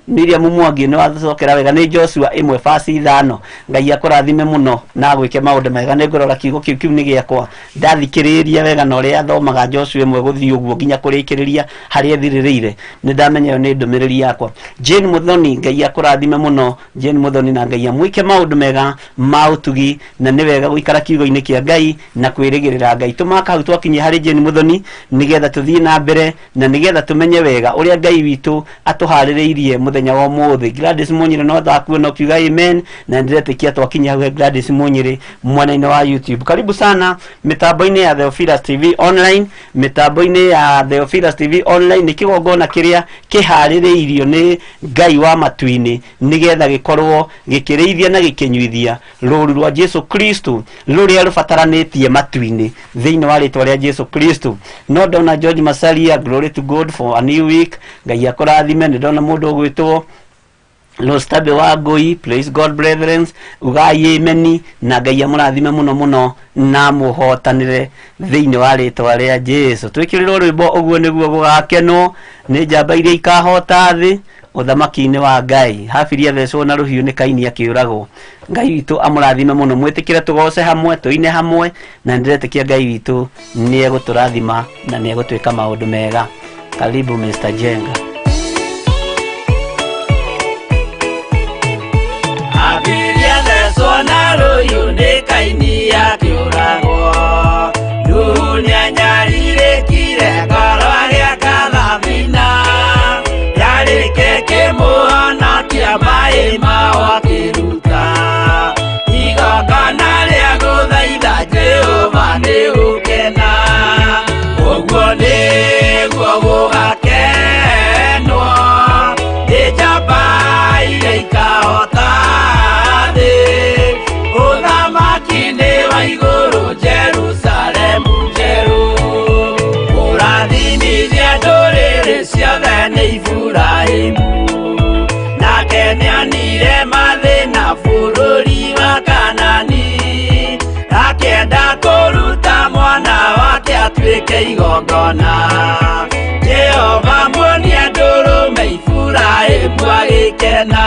[SPEAKER 1] Miriam Mwangi nĩ wacokera wega, nĩ Joshua 1 verse 5. Ngai akũrathime mũno na gwĩke maũndũ mega. Nĩ ngũrora kiugo kĩu nĩ gĩakwa, ndathikĩrĩria wega na ũrĩa athomaga Joshua 1 gũthiĩ ũguo nginya kũrĩkĩrĩria Harĩa ĩthirĩrĩire nĩ ndamenya ĩyo nĩ ndũmĩrĩri yakwa. Jane Muthoni, Ngai akũrathime mũno. Jane Muthoni, na Ngai amwĩke maũndũ mega ma ũtugi, na nĩ wega gũikara kiugo-inĩ kĩa Ngai na kwĩrĩgĩrĩra Ngai. Tũmaka hau twakinyia harĩ Jane Muthoni nĩgetha tũthiĩ na mbere na nĩgetha tũmenye wega ũrĩa Ngai witũ atũharĩrĩirie mũthenya wa ũmũthĩ. Gladys Munyĩrĩ, no ndakuona ũkiuga amen, na ndĩretĩkia twakinya hau he Gladys Munyĩrĩ mwena-inĩ wa YouTube. Karibu sana mĩtambo-inĩ ya Theophilus TV Online. Mĩtambo-inĩ ya Theophilus TV Online nĩ kĩgongona kĩrĩa kĩharĩrĩirio nĩ Ngai wa matu-inĩ nĩgetha gĩkorwo gĩkĩrĩithia na gĩkĩnyuithia rũru rwa Jesu Kristo rũrĩa rũbataranĩtie matu-inĩ thĩinĩ wa rĩtwa rĩa Jesu Kristo. No ndona George Masaria, glory to God for a new week, Ngai akũrathime. Nĩ ndona mũndũ ũgwĩtwo Lostabe wa Ngui, praise God brethren, ugai ameni na Ngai amũrathime mũno mũno na mũhotanĩre thĩinĩ wa rĩtwa rĩa Jesu. Twĩkĩrĩrwo rwĩmbo ũguo nĩguo gũgakenwo nĩ njamba iria ikahota thĩ ũthamaki-inĩ wa Ngai. Habili athecwo na rũhiũ nĩ Kaini akĩũragwo. Ngai witũ amũrathime mũno. Mwĩtĩkĩre tũgoce hamwe, tũine hamwe, na nĩndĩretĩkia Ngai witũ nĩ egũtũrathima na nĩ egũtwĩka maũndũ mega. Karibu Mr. Jenga.
[SPEAKER 3] Abiria thecwo na rũhiũ nĩ Kaini akĩũragwo. Nuhu nĩanyarirĩkire ngoro agĩaka thabina, yarĩke kĩmũhonokia maĩ mao akĩruta igongona rĩa gũthaitha Jehova nĩ gũkena. Ũguo nĩguo gũgakenwo nĩ njamba iria ikahota thĩ ũthamaki-inĩ wa igũrũ Jerusalemu njerũ. Kũrathimithia ndũrĩrĩ ciothe nĩ Iburahĩmu, nake nĩonire mathĩna bũrũri wa Kanani, akĩenda kũruta mwana wake atuĩke igongona. Jehova muonia ndũrũme, Iburahĩmu agĩkena.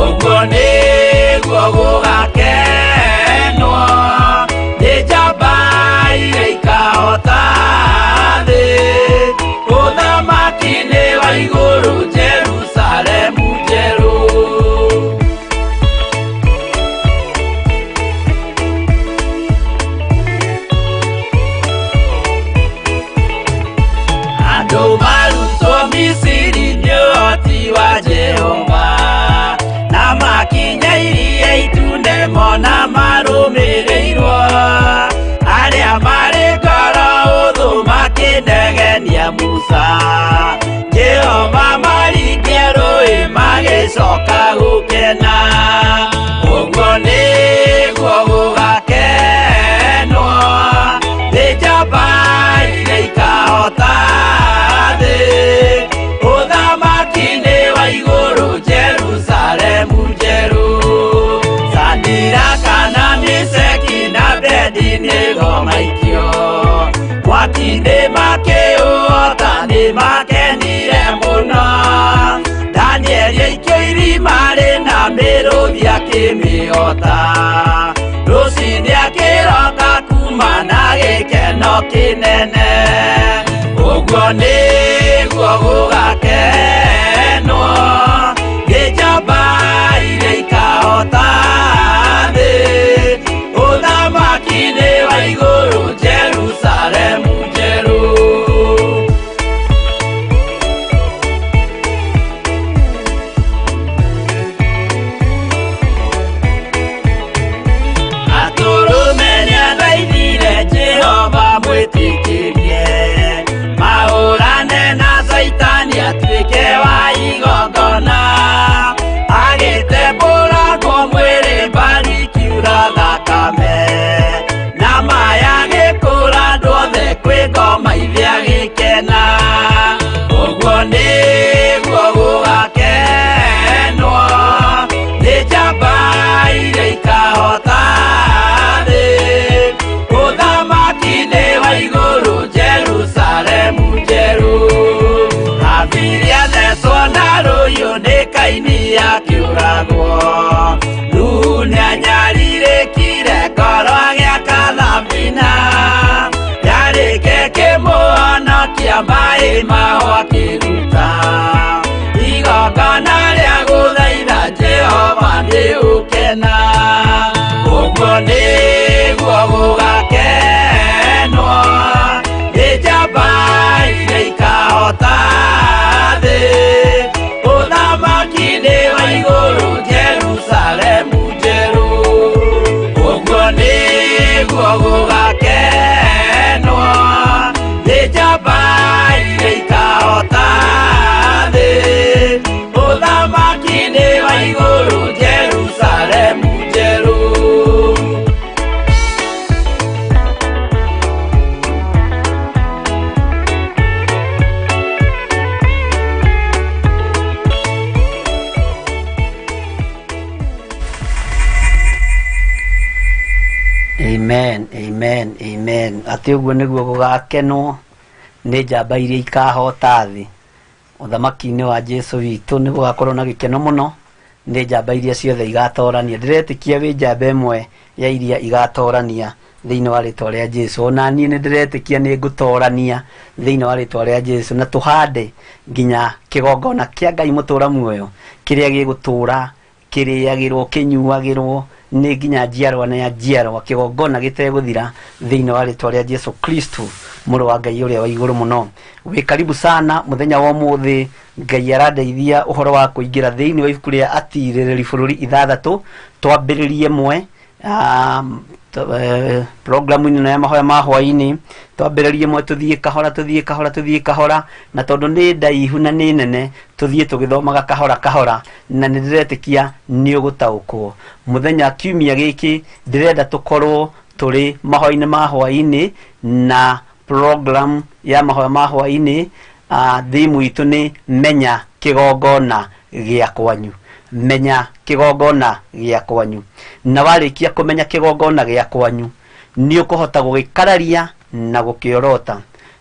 [SPEAKER 3] Ũguo nĩguo gũgakenwo nĩ njamba iria ikahota thĩ ũthamaki-inĩ wa igũrũ Jerusalemu njerũ. Andũ marutwo Misiri nĩ ũhoti wa Jehova, na makinya Iria Itune mona marũmĩrĩirwo, arĩa marĩ ngoro ũthũ makĩnegenia Musa. Jehova maringie rũĩ magĩcoka gũkena. Ũguo nĩguo gũgakenwo nĩ njamba iria ikahota thĩ ũthamaki-inĩ wa igũrũ Jerusalemu njerũ. Sadiraka na Misheki na Abedinego maikio mwaki-inĩ makĩũhota nĩ makenire mũno. Danieli aikio irima rĩna mĩrũthi akĩmĩhota, rũcinĩ akĩroka kuma na gĩkeno kĩnene. Ũguo nĩguo gũgakenwo nĩ njamba iria ikahota thĩ ũthamaki-inĩ wa igũrũ Jerusalemu njerũ. Atũrũme nĩathaithire Jehova mwĩtĩkĩrie mahũrane na Caitani atuĩke wa igongona, agĩtembũrangwo mwĩrĩ mbari kiura thakame na maya gĩkũra andũ othe kwĩ ngoma ithe agĩkena. Ũguo nĩguo gũgakenwo nĩ njamba iria ikahota thĩ ũthamaki-inĩ wa igũrũ Jerusalemu njerũ. Habili athecwo na rũhiũ nĩ Kaini akĩũragwo, Nuhu nĩanyarirĩkire ngoro agĩaka thabina, yarĩke kĩmũhonokia akĩenja maĩ mao akĩruta igongona rĩa gũthaitha Jehova nĩ ũkena ũguo nĩguo gũgakenwo nĩ njamba iria ikahota thĩ ũthamaki-inĩ wa igũrũ Jerusalemu njerũ ũguo nĩguo gũgakenwo nĩ njamba iria ikahota thĩ ũthamaki-inĩ wa igũrũ Jerusalemu njerũ.
[SPEAKER 2] Amen, amen, amen. Atĩ ũguo nĩguo gũgakenwo nĩ njamba iria ikahota thĩ. Ũthamaki-inĩ wa Jesu witũ nĩ gũgakorwo na gĩkeno mũno nĩ njamba iria ciothe igatorania. Ndĩretĩkia wĩ njamba ĩmwe ya iria igatorania thĩinĩ wa rĩtwa rĩa Jesu. Ona niĩ nĩ ndĩretĩkia nĩ ngũtorania thĩinĩ wa rĩtwa rĩa Jesu, na tũhande nginya kĩgongona kĩa Ngai mũtũra muoyo kĩrĩa gĩgũtũra kĩrĩagĩrwo kĩnyuagĩrwo nĩ nginya njiarwa na njiarwa, kĩgongona gĩtegũthira thĩinĩ wa rĩtwa rĩa Jesu Kristo mũrũ wa Ngai ũrĩa wa igũrũ mũno. Wĩ karibu sana mũthenya wa ũmũthĩ. Ngai arandeithia ũhoro wa kũingĩra thĩinĩ wa ibuku rĩa atirĩrĩri bũrũri ithathatũ, twambĩrĩrie mwe programu-inĩ ĩno ya mahoya ma hwaĩ-inĩ, twambĩrĩrie mwe tũthiĩ kahora tũthiĩ kahora tũthiĩ kahora, na tondũ nĩ ndaihu na nĩ nene tũthiĩ tũgĩthomaga kahora kahora, na nĩ ndĩretĩkia nĩ ũgũtaũkwo. Mũthenya kiumia gĩkĩ ndĩrenda tũkorwo tũrĩ mahoya-inĩ ma hwaĩ-inĩ na program ya mahoya ma hwaĩ-inĩ. Thimu itũ nĩ menya kĩgongona gĩa kwanyu, menya kĩgongona gĩa kwanyu. Na warĩkia kũmenya kĩgongona gĩa kwanyu nĩ ũkũhota gũgĩkararia na gũkĩorota,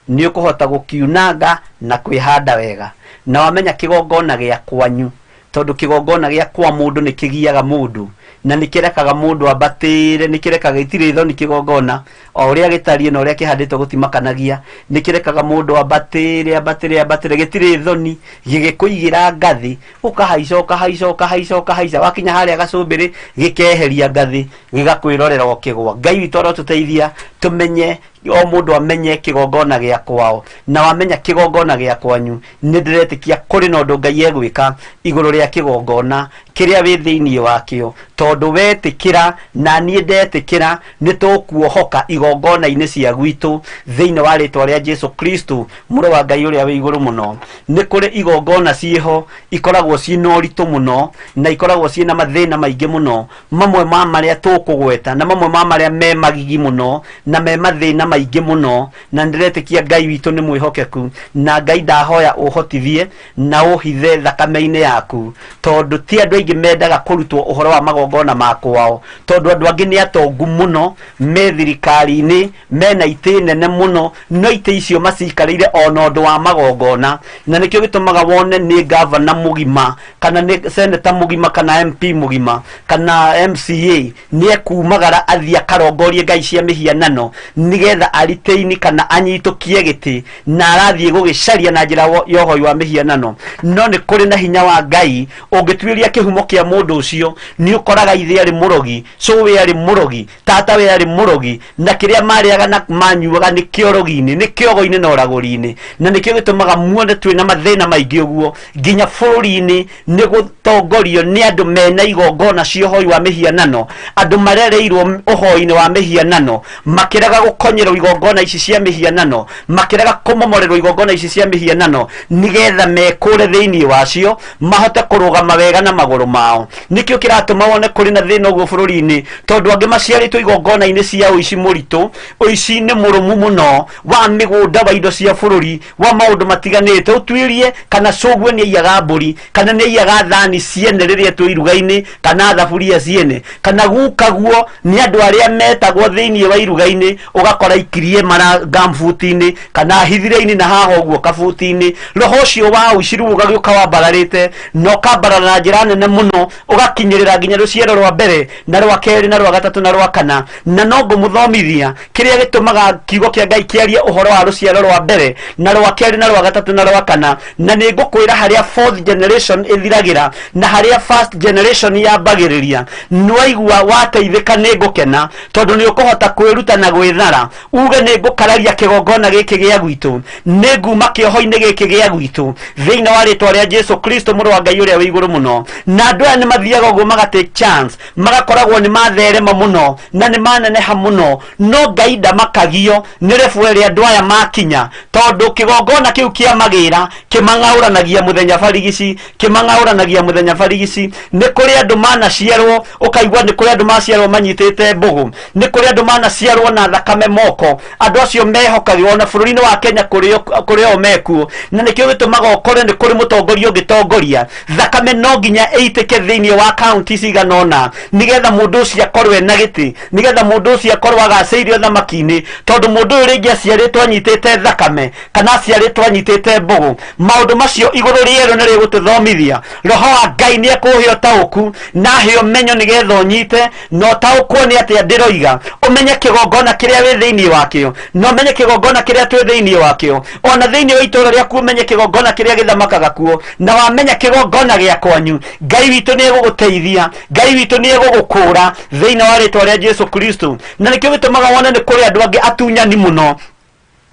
[SPEAKER 2] nĩ ũkũhota gũkiunanga na kwĩhanda wega. Na wamenya kĩgongona gĩa kwanyu, tondũ kĩgongona gĩa kwa mũndũ nĩ kĩgiaga mũndũ na nĩ kĩrekaga mũndũ ambatĩre, nĩ kĩrekaga itirĩ thoni kĩgongona o ũrĩa gĩtariĩ na ũrĩa kĩhandĩtwo gũtimakanagia, nĩ kĩrekaga mũndũ ambatĩre ambatĩre ambatĩre, gĩtirĩ thoni, gĩgĩkũigĩra ngathĩ ũkahaica ũkahaica ũkahaica ũkahaica, wakinya harĩa gacũmbĩrĩ gĩkeheria ngathĩ gĩgakwĩrorera ũkĩgwa. Ngai witũ arotũteithia tũmenye, o mũndũ amenye kĩgongona gĩa kwao, na wamenya kĩgongona gĩa kwanyu nĩ ndĩretĩkia kũrĩ na ũndũ Ngai egwĩka igũrũ rĩa kĩgongona kĩrĩa wĩ thĩinĩ wakĩo, tondũ wetĩkĩra na niĩ ndetĩkĩra nĩ tũkuohoka igongona-inĩ cia gwitũ thĩinĩ wa rĩtwa rĩa Jesu Kristo mũrũ wa Ngai ũrĩa wĩ igũrũ mũno. Nĩ kũrĩ igongona ciĩho ikoragwo ciĩna ũritũ mũno na ikoragwo ciĩna mathĩna maingĩ mũno, mamwe ma marĩa tũkũgweta na mamwe ma marĩa me magigi mũno na me mathĩna maingĩ mũno, na ndĩretĩkia Ngai witũ nĩ mwĩhokeku, na Ngai ndahoya ũhotithie na ũhithe thakame-inĩ yaku, tondũ ti andũ aingĩ mendaga kũrutwo ũhoro wa magongona ma kwao, tondũ andũ angĩ nĩ atongu mũno me thirikari-inĩ mena itĩ nene mũno, no itĩ icio macikarĩire ona ũndũ wa magongona, na nĩkĩo gĩtũmaga wone nĩ gavana mũgima kana nĩ seneta mũgima kana MP mũgima kana MCA nĩ ekumagara athiĩ akarongorie ngai cia mĩhianano nĩgetha ariteini kana anyitũkie gĩtĩ, na arathiĩ gũgĩcaria na njĩra ya ũhoi wa mĩhianano. No nĩ kũrĩ na hinya wa Ngai ũngĩtuĩria kĩhumo kĩa mũndũ ũcio, nĩ ũkoraga ithe arĩ mũrogi, cũwe arĩ mũrogi, tata we arĩ mũrogi, na kĩrĩa marĩaga na manyuaga nĩ kĩorogi-inĩ, nĩ kĩogo-inĩ na ũragũri-inĩ. Na nĩkĩo gĩtũmaga muone twĩna mathĩna maingĩ ũguo nginya bũrũri-inĩ nĩ gũtongorio nĩ andũ mena igongona cia ũhoi wa mĩhianano, andũ marereirwo ũhoi-inĩ wa mĩhianano, makĩrega gũkonyerwo igongona ici cia mĩhianano, makĩrega kũmomorerwo igongona ici cia mĩhianano nĩgetha mekũre thĩinĩ wacio mahote kũrũgama wega na magũrũ mao. Nĩkĩo kĩratũma wone kũrĩ na thĩna ũguo bũrũri-inĩ, tondũ angĩ maciarĩtwo igongona-inĩ cia ũici mũritũ, ũici-inĩ mũrũmu mũno wa mĩgũnda, wa indo cia bũrũri, wa maũndũ matiganĩte. Ũtuĩrie kana cũguo nĩ aiyaga mbũri, kana nĩ aiyaga thani ciene rĩrĩa twĩ iruga-inĩ, kana thaburia ciene, kana gukaguo nĩ andũ arĩa metagwo thĩinĩ wa iruga-inĩ, ũgakora ikirie mara gambuti-inĩ kana hithire-inĩ na haha ũguo kabuti-inĩ. Roho ũcio wa ũici rĩu ũgagĩũka wambararĩte na ũkambarara na njĩra nene
[SPEAKER 1] mũno ũgakinyĩrĩra nginya rũciaro rwa mbere na rwa kerĩ na rwa gatatũ na rwa kana. Na no ngũmũthomithia kĩrĩa gĩtũmaga kiugo kĩa Ngai kĩarie ũhoro wa rũciaro rwa mbere na rwa kerĩ na rwa gatatũ na rwa kana, na nĩ ngũkwĩra harĩa fourth generation ĩthiragĩra na harĩa first generation yambagĩrĩria. Nĩwaigua wateithĩka nĩ ngũkena, tondũ nĩ ũkũhota kwĩruta na gwĩthara uge nĩ ngũkararia kĩgongona gĩkĩ gĩa gwitũ, nĩ nguma kĩoho-inĩ gĩkĩ gĩa gwitũ thĩinĩ wa rĩtwa rĩa Jesu Kristo mũrũ wa Ngai ũrĩa wĩ igũrũ mũno. Na andũ aya nĩ mathiaga ũguo maga take chance, magakoragwo nĩ matherema mũno na nĩ maneneha mũno, no Ngai ndamakagio nĩ rebu ĩrĩa andũ aya makinya, tondũ kĩgongona kĩu kĩa magĩra kĩmang'aũranagia mũthenya barigici, kĩmang'aũranagia mũthenya barigici. Nĩ kũrĩ andũ manaciarwo ũkaigua nĩ kũrĩ andũ maciarwo manyitĩte mbũgũ, nĩ kũrĩ andũ manaciarwo na thakame moko. Andũ acio mehokagĩrwo ona bũrũri-inĩ wa Kenya kũrĩ o mekuo, na nĩkĩo gĩtũmaga ũkore nĩ kũrĩ mũtongoria ũngĩtongoria thakame no nginya ĩitĩke thĩinĩ wa kaunti cigana ũna, nĩgetha mũndũ ũcio akorwo ena gĩtĩ, nĩgetha mũndũ ũcio akorwo agacĩire ũthamaki-inĩ, tondũ mũndũ ũyũ rĩngĩ aciarĩtwo anyitĩte thakame kana aciarĩtwo anyitĩte mbũgũ. Maũndũ macio igũrũ rĩerũ nĩ rĩgũtũthomithia. Roho wa Ngai nĩ ekũhe ũtaũku na ahe ũmenyo nĩgetha ũnyite na ũtaũkwo nĩ atĩa ndĩroiga, ũmenye kĩgongona kĩrĩa wĩ thĩinĩ wakĩo na ũmenye kĩgongona kĩrĩa twĩ thĩinĩ wakĩo, ona thĩinĩ wa itũũra rĩaku ũmenye kĩgongona kĩrĩa gĩthamakaga kuo, na wamenya kĩgongona gĩa kwanyu Ngai witũ nĩ egũgũteithia, Ngai witũ nĩ egũgũkũra thĩinĩ wa rĩtwa rĩa Jesu Kristo. Na nĩkĩo gĩtũmaga wone nĩ kũrĩ andũ angĩ atunyani mũno,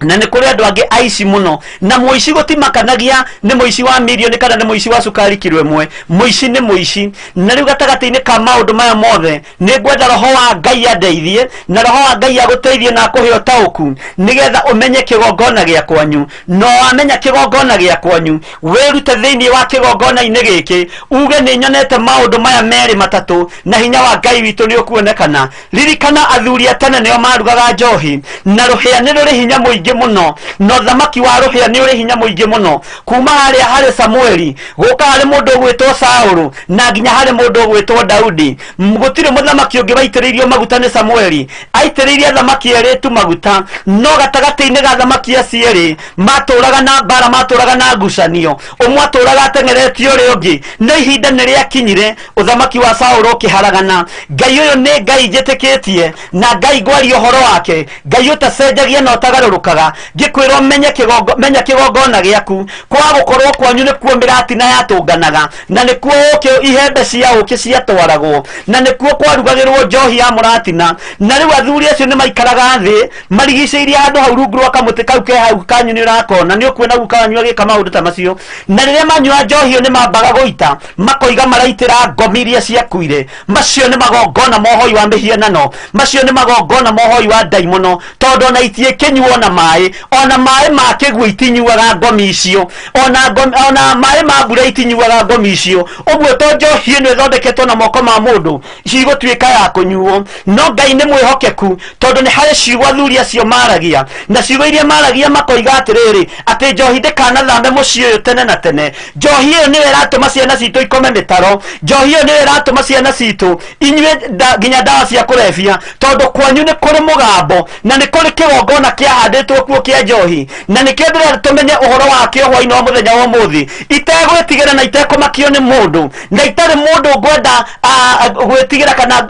[SPEAKER 1] na nĩ kũrĩ andũ angĩ aici mũno, na mũici gũtimakanagia nĩ mũici wa mirioni kana nĩ mũici wa cukari kiro ĩmwe, mũici nĩ mũici. Na rĩu gatagatĩ-inĩ ka maũndũ maya mothe nĩ ngwenda roho wa Ngai andeithie, na roho wa Ngai agũteithie na akũhe ũtaũku nĩgetha ũmenye kĩgongona gĩa kwanyu. No wamenya kĩgongona gĩa kwanyu, wĩrute thĩinĩ wa kĩgongona-inĩ gĩkĩ, uge nĩ nyonete maũndũ maya merĩ matatũ, na hinya wa Ngai witũ nĩ ũkuonekana. Ririkana athuri a tene nĩo marugaga njohi, na rũhĩa nĩ rũrĩ hinya mũingĩ mũno, na ũthamaki wa rũhĩa nĩ ũrĩ hinya mũingĩ mũno, kuma harĩa harĩ Samueli gũka harĩ mũndũ ũgwĩtwo Saũlũ na nginya harĩ mũndũ ũgwĩtwo Daudi. Gũtirĩ mũthamaki ũngĩ waitĩrĩirio maguta nĩ Samueli, aitĩrĩirie athamaki erĩ tu maguta, no gatagatĩ-inĩ ga athamaki acio erĩ matũraga na mbara, matũraga na ngucanio, ũmwe atũraga ateng'eretie ũrĩa ũngĩ. No ihinda nĩ rĩakinyire ũthamaki wa Saũlũ ũkĩharagana. Ngai ũyũ nĩ Ngai njĩtĩkĩtie na Ngai ngwaria ũhoro wake, Ngai ũtacenjagia na ũtagarũrũkaga. Ngĩkwĩra ũmenye menya kĩgongona gĩaku, kwaga gũkorwo kwanyu nĩkuo mĩratina yatũnganaga, na nĩkuo ũkĩ ihembe cia ũkĩ ciatwaragwo, na nĩkuo kwarugagĩrwo njohi ya mũratina. Na rĩu athuri acio nĩ maikaraga thĩ marigicĩirie handũ hau rungu rwa kamũtĩ kau ke hau kanyu nĩ ũrakona, nĩ ũkuona guka wanyu agĩka maũndũ ta macio. Na rĩrĩa manyua njohi ĩyo nĩ mambaga gũita, makoiga maraitĩra ngomi iria ciakuire. Macio nĩ magongona ma ũhoi wa mĩhianano, macio nĩ magongona ma ũhoi wa ndaimono, tondũ ona itiĩkĩnyuo na maĩ, ona maĩ ma kĩguũ itinyuaga ngomi icio, ona maĩ ma mbura itinyuaga ngomi icio. Ũguo to njohi ĩno ĩthondeketwo na moko ma mũndũ cigũtuĩka ya kũnyuo. No Ngai nĩ mwĩhokeku, tondũ nĩ harĩ ciugo athuri acio maragia, na ciugo iria maragia makoiga atĩrĩrĩ, atĩ njohi ndĩkanathame mũciĩ ũyũ tene na tene. Njohi ĩyo nĩyo ĩratũma ciana citũ ikome mĩtaro, njohi ĩyo nĩyo ĩratũma ciana citũ inyue nginya ndawa cia kũrebia, tondũ kwanyu nĩ kũrĩ mũgambo na nĩ kũrĩ kĩgongona kĩahandĩtwo kuo kĩa njohi. Na nĩkĩo ndĩrenda tũmenye ũhoro wakĩo hwaĩ-inĩ wa mũthenya wa ũmũthĩ, itegwĩtigĩra na itekũmakio nĩ mũndũ, na itarĩ mũndũ ngwenda gwĩtigĩra kana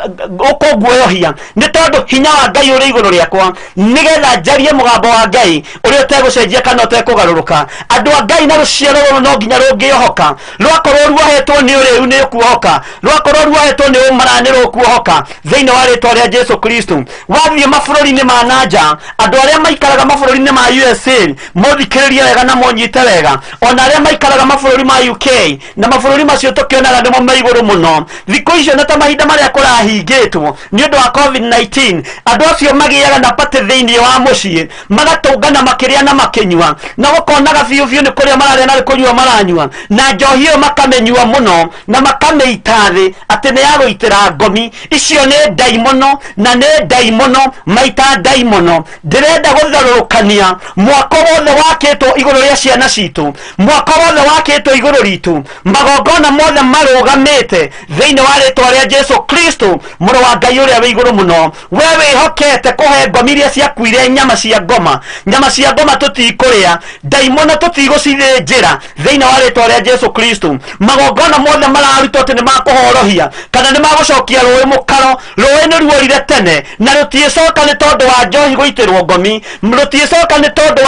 [SPEAKER 1] ũkũnguoyohia, nĩ tondũ hinya wa Ngai ũrĩ igũrũ rĩakwa, nĩgetha njarie mũgambo wa Ngai ũrĩa ũtegũcenjia kana ũtekũgarũrũka. Andũ a Ngai na rũciaro rũrũ no nginya rũngĩohoka, rwakorwo ruohetwo nĩ ũrĩu nĩ ũkuohoka, rwakorwo ruohetwo nĩ ũmara nĩ rũkuohoka thĩinĩ wa rĩtwa rĩa Jesu Kristo. Wathiĩ mabũrũri-inĩ ma nanja, andũ arĩa maikaraga mabũrũri-inĩ ma USA mothikĩrĩrie wega na monyite wega, ona arĩa maikaraga mabũrũri ma UK na mabũrũri macio tũkĩonaga nĩmo me igũrũ mũno thikũ icio, na ta mahinda marĩa kũrahingĩtwo nĩ ũndũ wa COVID-19, andũ acio magĩaga na party thĩinĩ wa mũciĩ, magatũngana makĩrĩa na makĩnyua, na gũkonaga biũ biũ nĩ kũrĩa mararĩa na nĩ kũnyua maranyua, na njohi ĩyo makamĩnyua mũno na makamĩita thĩ atĩ nĩ ya gũitĩra ngomi. Icio nĩ ndaimono, na nĩ ndaimono maita ndaimono. Ndĩrenda gũtharũrũka Ngĩtigithũkania mwako wothe wakĩtwo igũrũ rĩa ciana citũ, mwako wothe wakĩtwo igũrũ ritũ, magongona mothe marũgamĩte thĩinĩ wa rĩtwa rĩa Jesu Kristo, mũrũ wa Ngai ũrĩa wĩ igũrũ mũno. We wĩhokete kũhe ngomi iria ciakuire nyama cia ngoma, nyama cia ngoma tũtikũrĩa, ndaimono tũtigũcithĩnjĩra thĩinĩ wa rĩtwa rĩa Jesu Kristo. Magongona mothe mararutwo atĩ nĩ makũhorohia kana nĩ magũcokia rũĩ mũkaro, rũĩ nĩ ruorire tene na rũtiĩcoka nĩ tondũ wa njohi gũitĩrwo ngomi, rũtiĩcoka nĩ tondũ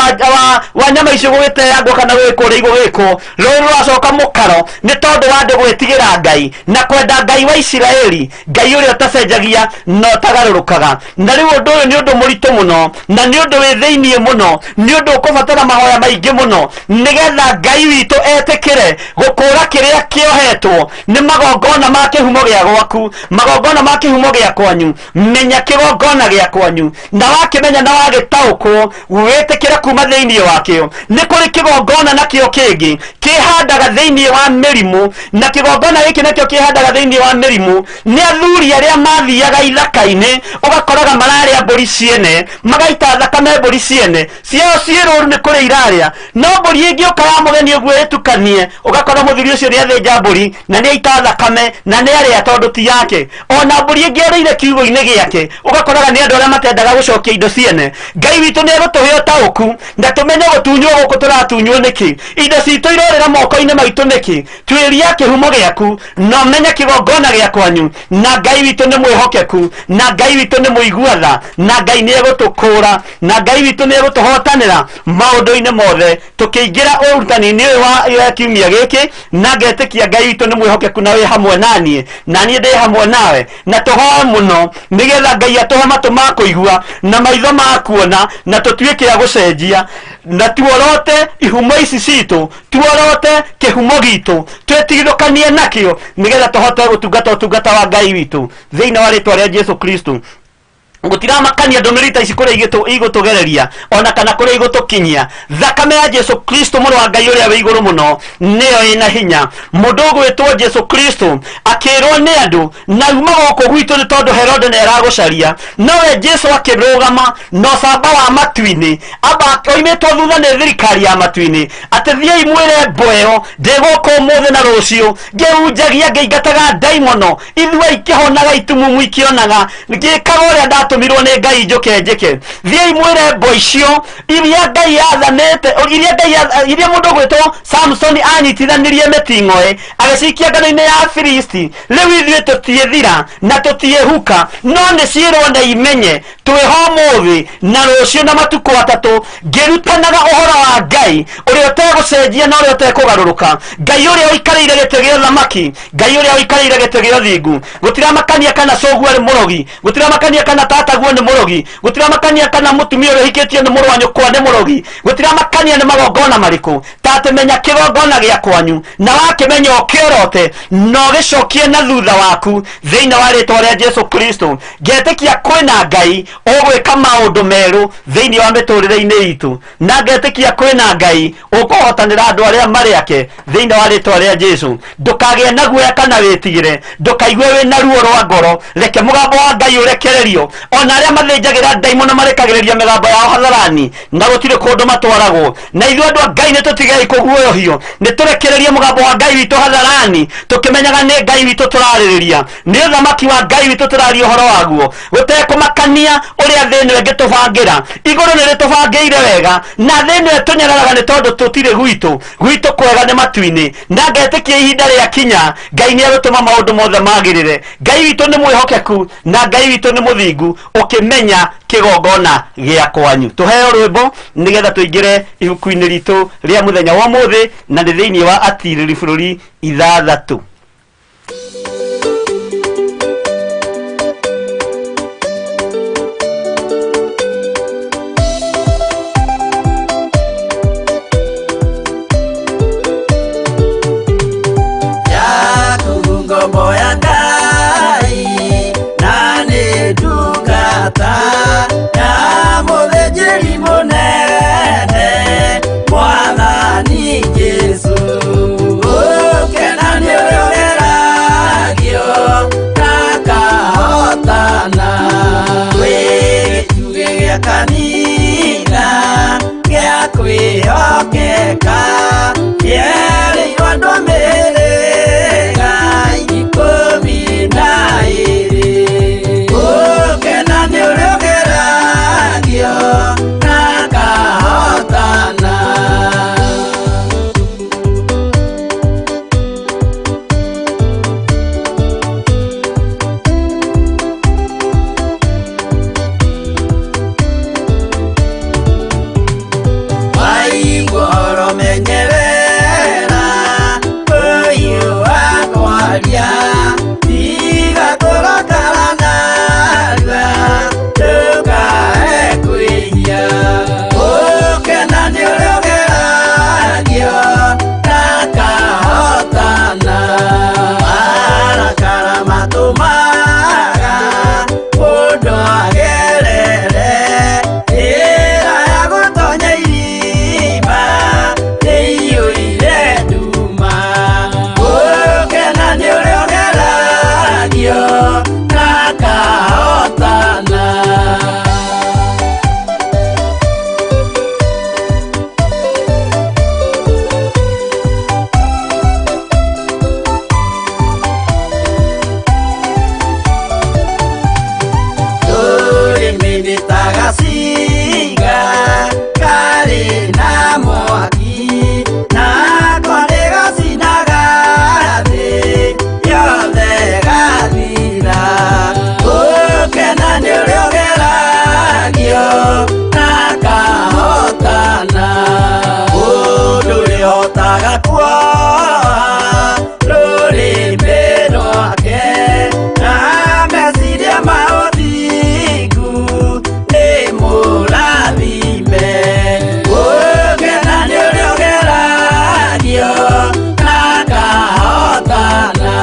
[SPEAKER 1] wa nyama icio gũgĩteangwo kana gũgĩkwo ũrĩa igũgĩkwo. Rũĩ rũracoka mũkaro nĩ tondũ wa andũ gwĩtigĩra Ngai na kwenda Ngai wa Isiraeli, Ngai ũrĩa ũtacenjagia na ũtagarũrũkaga. Na rĩu ũndũ ũyũ nĩ ũndũ mũritũ mũno na nĩ ũndũ wĩ thĩiniĩ mũno, nĩ ũndũ ũkũbatara mahoya maingĩ mũno nĩgetha Ngai witũ etĩkĩre gũkũra kĩrĩa kĩohetwo nĩ magongona ma kĩhumo gĩa gwaku, magongona ma kĩhumo gĩa kwanyu. Menya kĩgongona gĩa kwanyu, na wakĩmenya na wagĩtaũkwo wĩtĩkĩre kuma thĩiniĩ wakĩo. Nĩ kũrĩ kĩgongona nakĩo kĩngĩ kĩhandaga thĩiniĩ wa mĩrimũ, na kĩgongona gĩkĩ nakĩo kĩhandaga thĩiniĩ wa mĩrimũ nĩ athuri arĩa mathiaga ithaka-inĩ, ũgakoraga mararĩa mbũri ciene, magaita thakame mbũri ciene ciao ciĩ rũru nĩ kũrĩa irarĩa, no mbũri ĩngĩũka ya mũgeni ũguo ĩtukanie, ũgakora mũthuri ũcio nĩ athĩnja mbũri na nĩ aita thakame na nĩ arĩa tondũ ti yake. Ona mbũri ĩngĩ ĩrĩire kiugũ-inĩ gĩake, ũgakoraga nĩ andũ arĩa matendaga gũcokia indo ciene. Ngai witũ nĩ egũtũhe ũtaũku na tũmenye gũtunywo gũkũ tũratunywo nĩkĩ, indo citũ irorĩra moko-inĩ maitũ nĩkĩ. Tuĩria kĩhumo gĩaku na ũmenye kĩgongona gĩa kwanyu, na Ngai witũ nĩ mwĩhokeku, na Ngai witũ nĩ mũigua tha, na Ngai nĩ egũtũkũra, na Ngai witũ nĩ egũtũhotanĩra maũndũ-inĩ mothe. Tũkĩingĩra ũrutani-inĩ ũyũ wa kiumia gĩkĩ, na ngetĩkia Ngai witũ nĩ mwĩhokeku na wĩ hamwe naniĩ, na niĩ ndĩ hamwe nawe, na tũhoe mũno nĩgetha Ngai atũhe matũ ma kũigua na maitho ma kuona, na tũtuĩke a gũcenjia, na tuorote ihumo ici citũ, tuorote kĩhumo gitũ, twĩtigithũkanie nakĩo nĩgetha tũhote gũtungata ũtungata wa Ngai witũ thĩinĩ wa rĩtwa rĩa Jesu Kristo. Gũtiramakania ndũmĩrĩri ta ici kũrĩa igũtũgereria ona kana kũrĩa igũtũkinyia. Thakame ya Jesu Kristo mũrũ wa Ngai ũrĩa wĩ igũrũ mũno nĩyo ĩna hinya. Mũndũ ũgwĩtwo Jesu Kristo akĩrwo nĩ andũ na uma gũkũ gwitũ nĩ tondũ Herode nĩ aragũcaria, nowe Jesu akĩrũgama na ũcamba wa matu-inĩ, amba oimĩtwo thutha nĩ thirikari ya matu-inĩ, atĩ thiĩi mwĩre mbwe ĩyo ndĩ gũkũ ũmũthĩ na rũciũ, ngĩhunjagia ngĩingataga ndaimono, ithuĩ ikĩhonaga, itumumu ikĩonaga, ngĩkaga ũrĩa ndatũmirwo nĩ Ngai njũke njĩke. Thiĩi mwĩre mbwe icio iria Ngai athanĩte, iria Ngai iria mũndũ ũgwĩtwo Samsoni anyitithanirie mĩting'oe agĩcikia ngano-inĩ ya Filisti, rĩu ithuĩ tũtiĩthira na tũtiĩhuka, no nĩ ciĩrwo na imenye twĩho ũmũthĩ na rũciũ na matukũ atatũ, ngĩrutanaga ũhoro wa Ngai ũrĩa ũtegũcenjia na ũrĩa ũtekũgarũrũka, Ngai ũrĩa ũikarĩire gĩtĩ gĩa ũthamaki, Ngai ũrĩa ũikarĩire gĩtĩ gĩa ũthingu. Gũtiramakania kana cũguo arĩ mũrogi, gũtiramakania kana tataguo nĩ mũrogi, gũtiramakania kana mũtumia ũrĩa ũhikĩtio nĩ mũrũ wa nyũkwa nĩ mũrogi, gũtiramakania nĩ magongona marĩkũ, ta atĩ menya kĩgongona gĩa kwanyu, na wakĩmenya ũkĩorote na ũgĩcokie na thutha waku thĩinĩ wa rĩtwa rĩa Jesu Kristo. Ngetĩkia kwĩna Ngai ũgwĩka maũndũ merũ thĩinĩ wa mĩtũrĩre-inĩ itũ, na ngetĩkia kwĩna Ngai ũkũhotanĩra andũ arĩa marĩ ake thĩinĩ wa rĩtwa rĩa Jesu. Ndũkagĩe na guoya kana wĩtigĩre, ndũkaigue wĩna ruo rwa ngoro, reke mũgambo wa Ngai ũrekererio. Ona arĩa mathĩnjagĩra ndaimono marekagĩrĩria mĩgambo yao hadharani na gũtirĩ kũndũ matwaragwo. Na ithuĩ andũ a Ngai nĩ tũtigei kũguoyohio, nĩ tũrekererie mũgambo wa Ngai witũ hadharani, tũkĩmenyaga nĩ Ngai witũ tũrarĩrĩria, nĩ ũthamaki wa Ngai witũ tũraria ũhoro waguo, gũtekũmakania ũrĩa thĩ ĩno ĩngĩtũbangĩra. Igũrũ nĩ rĩtũbangĩire wega, na thĩ ĩno ĩtũnyararaga nĩ tondũ tũtirĩ gwitũ, gwitũ kwega nĩ matu-inĩ. Na ngetĩkia ihinda rĩa kinya Ngai nĩ egũtũma maũndũ mothe magĩrĩre. Ngai witũ nĩ mwĩhokeku na Ngai witũ nĩ mũthingu, ũkĩmenya kĩgongona gĩa kwanyu. Tũheo rwĩmbo nĩgetha tũingĩre ibuku-inĩ ritũ rĩa mũthenya wa ũmũthĩ, na nĩ thĩinĩ wa Atirĩrĩri Bũrũri 6.
[SPEAKER 3] Yaku ngombo ya Ngai na nĩ ndungata ya mũthĩnjĩri mũnene Mwathani Jesũ. Ũkena nĩ ũrĩa Nĩhotaga kuoha rũrĩmĩ rwake na meciria ma ũthingu nĩ mũrathime. Gũkena nĩ ũrĩa ũgeragio na akahotana.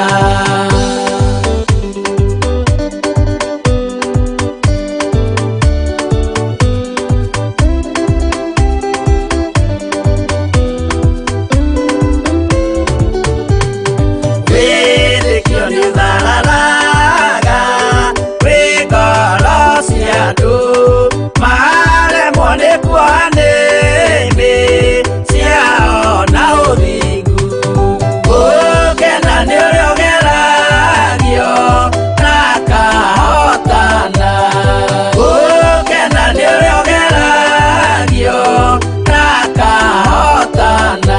[SPEAKER 3] Wĩtĩkio nĩũthararaga wĩ ngoro cia andũ maremwo nĩ kuoha nĩmĩ ciao na ũthingu. Gũkena nĩ ũrĩa ũgeragio na akahotana. Gũkena nĩ ũrĩa ũgeragio na akahotana.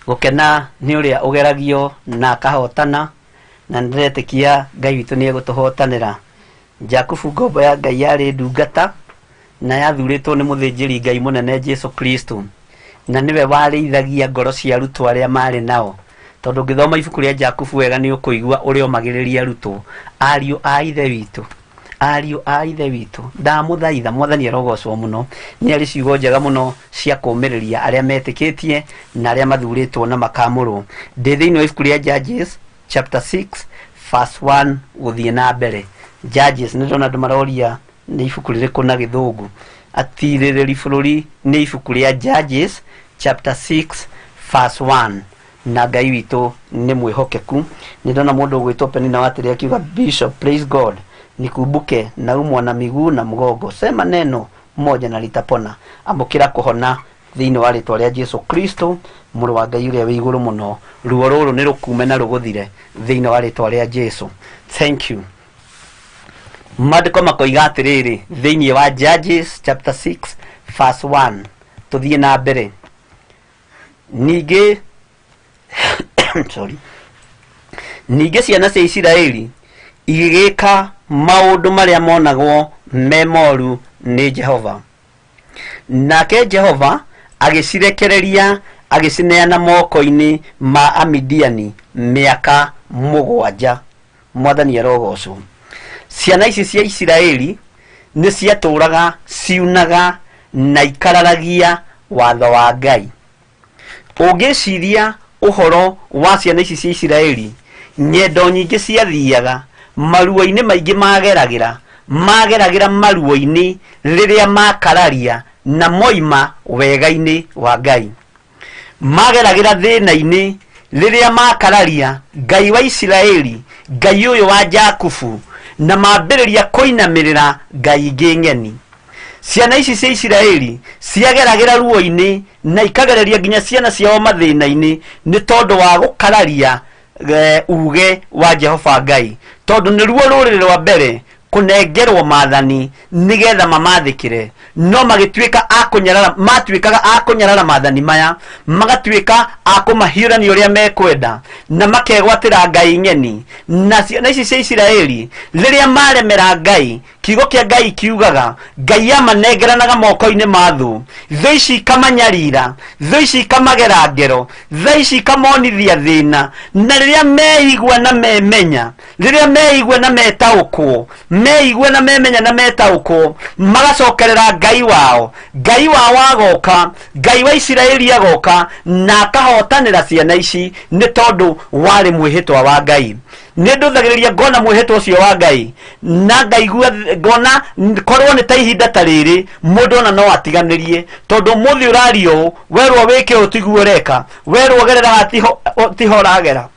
[SPEAKER 2] Gũkena nĩ ũrĩa ũgeragio na akahotana, na nĩndĩretĩkia Ngai witũ nĩ egũtũhotanĩra. Jakubu ngombo ya Ngai yarĩ ndungata na yathurĩtwo nĩ mũthĩnjĩri Ngai mũnene Jesu Kristo, na nĩwe warĩithagia ngoro cia arutwo arĩa marĩ nao, tondũ ũngĩthoma ibuku rĩa Jakubu wega nĩ ũkũigua ũrĩa omagĩrĩria arutwo, ariũ a ithe witũ, ariũ a ithe witũ, ndamũthaitha. Mwathani arogocwo mũno, nĩ arĩ ciugo njega mũno cia kũũmĩrĩria arĩa metĩkĩtie na arĩa mathurĩtwo na makamũrwo. Ndĩ thĩinĩ wa ibuku rĩa Judges chapter 6 verse 1 gũthiĩ na mbere. Judges, nĩ ndona andũ maroria nĩ ibuku rĩrĩkũ na gĩthũngũ. Atirĩrĩri bũrũri nĩ ibuku rĩa Judges chapter 6 verse 1, na Ngai witũ nĩ mwĩhokeku. Nĩ ndona mũndũ ũgwĩtwo Penina Watĩrĩ akiuga, "Bishop, praise God, nikumbuke naumwa na miguu na mgongo, sema neno moja na litapona." Amũkĩra kũhona thĩinĩ wa rĩtwa rĩa Jesu Kristo, mũrũ wa Ngai ũrĩa wĩ igũrũ mũno. Ruo rũrũ nĩ rũkume na rũgũthire thĩinĩ wa rĩtwa rĩa Jesu. Thank you. Maandĩko makoiga atĩrĩrĩ thĩinĩ wa Judges chapter 6 verse 1 tũthiĩ na mbere. Ningĩ, sorry, ningĩ ciana cia Isiraeli igĩgĩka maũndũ marĩa monagwo me moru nĩ Jehova, nake Jehova agĩcirekereria agĩcineana moko-inĩ ma Amidiani mĩaka 7. Mwathani arogocwo. Ciana ici cia Isiraeli nĩ ciatũraga ciunaga na ikararagia watho wa Ngai. Ũngĩciria ũhoro wa ciana ici cia Isiraeli, ng'endo nyingĩ ciathiaga maruo-inĩ maingĩ, mageragĩra maruo-inĩ rĩrĩa makararia na moima wega-inĩ wa Ngai, mageragĩra thĩna-inĩ rĩrĩa makararia Ngai wa Isiraeli, Ngai ũyũ wa Jakubu, na mambĩrĩria kũinamĩrĩra ngai ingĩ ng'eni. Ciana ici cia Isiraeli ciageragĩra ruo-inĩ na ikagereria nginya ciana ciao mathĩna-inĩ nĩ tondũ wa gũkararia uge wa Jehova Ngai, tondũ nĩruo rũrĩrĩ rwa mbere kũnengerwo maathani nĩgetha mamathĩkĩre, no magĩtuĩka a kũnyarara, matuĩkaga a kũnyarara maathani maya, magatuĩka a kũmahiũrania ũrĩa mekwenda na makegwatĩra ngai ng'eni. Na ciana ici cia Isiraeli rĩrĩa maremera Ngai, kiugo kĩa Ngai kiugaga Ngai amanengeranaga moko-inĩ ma thũ. Thũ ici ikamanyarira, thũ ici ikamagera ngero, tha ici ikamonithia thĩna. Na rĩrĩa meigua na memenya, rĩrĩa meigua na metaũkwo, meigua na memenya na metaũkwo, magacokerera Ngai wao. Ngai wao agoka, Ngai wa Isiraeli agoka na akahotanĩra ciana ici, nĩ tondũ warĩ mwĩhĩtwa wa Ngai. Nĩ ndũthagĩrĩria ngona mwĩhĩtwa ũcio wa Ngai na ngaigua ngona korwo nĩ ta ihinda ta rĩrĩ mũndũ ona no atiganĩrie, tondũ ũmũthĩ ũraria ũũ, werwo wĩke ũũ tiguo ũreka, werwo gerera haha tiho, tiho ũragera.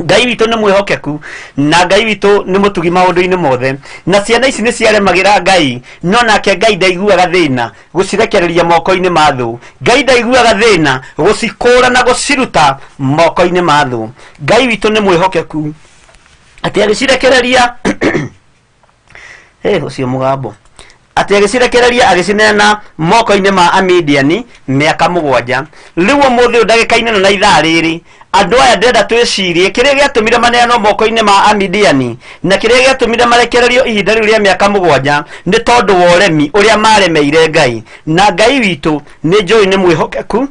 [SPEAKER 2] Ngai witũ nĩ mwĩhokeku na Ngai witũ nĩ mũtugi maũndũ-inĩ mothe. Na ciana ici nĩ ciaremagĩra Ngai, no nake Ngai ndaiguaga thĩna gũcirekereria moko-inĩ ma thũ. Ngai ndaiguaga thĩna gũcikũra na gũciruta moko-inĩ ma thũ. Ngai witũ nĩ mwĩhokeku atĩ agĩcirekereria, hey, ũcio mũgambo, atĩ agĩcirekereria agĩcineana moko-inĩ ma Amidiani mĩaka 7. Rĩu ũmũthĩ ũyũ ndagĩka-inĩ ĩno na ithaa rĩrĩ,
[SPEAKER 1] Andũ aya ndĩrenda twĩcirie kĩrĩa gĩatũmire maneanwo moko-inĩ ma Amidiani na kĩrĩa gĩatũmire marekererio ihinda rĩu rĩa mĩaka 7 nĩ tondũ wa ũremi ũrĩa maremeire Ngai. Na Ngai witũ nĩ njũĩ nĩ mwĩhokeku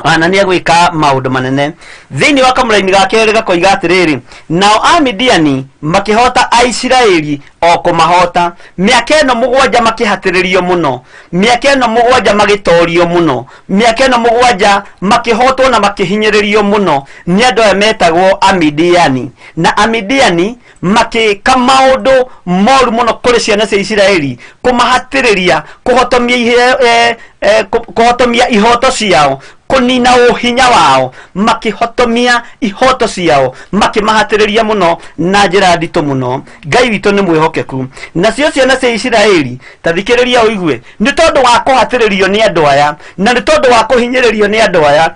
[SPEAKER 1] ona nĩ egwĩka maũndũ manene. Thĩinĩ wa kamũraini ga kerĩ gakoiga atĩrĩrĩ, nao Amidiani makĩhota Aisiraeli o kũmahota. Mĩaka ĩno 7 makĩhatĩrĩrio mũno, mĩaka ĩno 7 magĩtorio mũno, mĩaka ĩno 7 makĩhotwo na makĩhinyĩrĩrio mũno nĩ andũ aya metagwo Amidiani. Na Amidiani makĩka maũndũ moru mũno kũrĩ ciana cia Isiraeli, kũmahatĩrĩria, kũhotomia ihoto ciao, kũnina ũhinya wao, makĩhotomia ihoto ciao, makĩmahatĩrĩria mũno na njĩra nditũ mũno. Ngai witũ nĩ mwĩhokeku. Nacio ciana cia Isiraeli, ta thikĩrĩria ũigue, nĩ tondũ wa kũhatĩrĩrio nĩ andũ aya na nĩ tondũ wa kũhinyĩrĩrio nĩ andũ aya,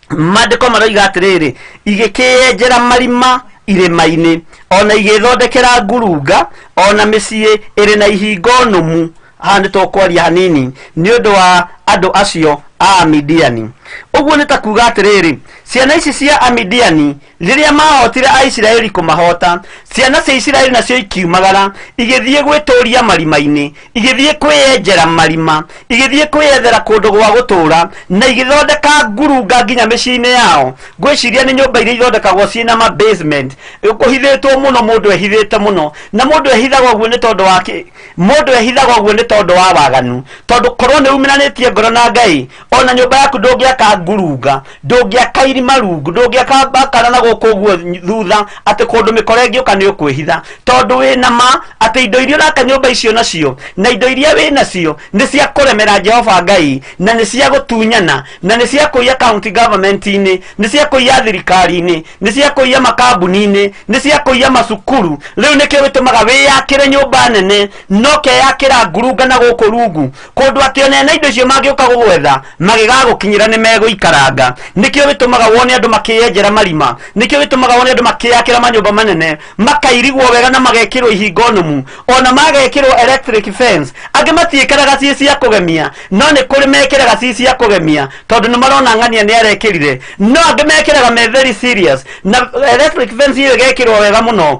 [SPEAKER 1] maandĩko maroiga atĩrĩrĩ, igĩkĩenjera marima irĩma-inĩ, ona igĩthondekera ngurunga, ona mĩciĩ ĩrĩ na ihingo nũmu. Haha nĩ tũkwaria hanini nĩ ũndũ wa andũ acio a Amidiani. Ũguo nĩ ta kuga atĩrĩrĩ, ciana ici cia Amidiani rĩrĩa mahotire Aisiraeli kũmahota, ciana cia Isiraeli nacio ikiumagara igĩthiĩ gwĩtũria marima-inĩ, igĩthiĩ kwĩyenjera marima, igĩthiĩ kwĩyethera kũndũ gwa gũtũra, na igĩthondeka ngurunga nginya mĩciĩ-inĩ yao. Ngwĩciria nĩ nyũmba iria ithondekagwo ciĩna ma basement, kũhithĩtwo mũno, mũndũ ehithĩte mũno. Na mũndũ ehithaga ũguo nĩ tondũ wa kĩ? Mũndũ ehithaga ũguo nĩ tondũ wa waganu, tondũ korwo nĩ uminanĩtie ngoro na Ngai, ona nyũmba yaku ndũngĩaka ngurunga, ndũngĩaka irima rungu, ndũngĩaka bakara na gũkũ ũguo thutha atĩ kũndũ mĩkora ĩngĩũka nĩ ũkwĩhitha, tondũ wĩna ma atĩ indo iria ũraka nyũmba icio nacio na indo iria wĩ nacio nĩ cia kũremera Jehova Ngai, na nĩ cia gũtunyana, na nĩ cia kũiya county government-inĩ, nĩ cia kũiya thirikari-inĩ, nĩ cia kũiya makambuni-inĩ, nĩ cia kũiya macukuru. Rĩu nĩkĩo gĩtũmaga wĩyakĩre nyũmba nene no keyakĩra ngurunga na gũkũ rungu, kũndũ atĩ ona ena indo icio mangĩũka gũgwetha magĩgagũkinyĩra nĩ megũikaranga. Nĩkĩo gĩtũmaga wone andũ makĩyenjera marima, nĩkĩo gĩtũmaga wone andũ makĩyakĩra manyũmba manene, makairigwo wega na magekĩrwo ihingo nũmu, ona magekĩrwo electric fence. Angĩ matiĩkĩraga ciĩ cia kũgemia, no nĩ kũrĩ mekĩraga ciĩ cia kũgemia tondũ nĩ marona ng'ania nĩ arekĩrire, no angĩ mekĩraga me very serious, na electric fence ĩyo ĩgekĩrwo wega mũno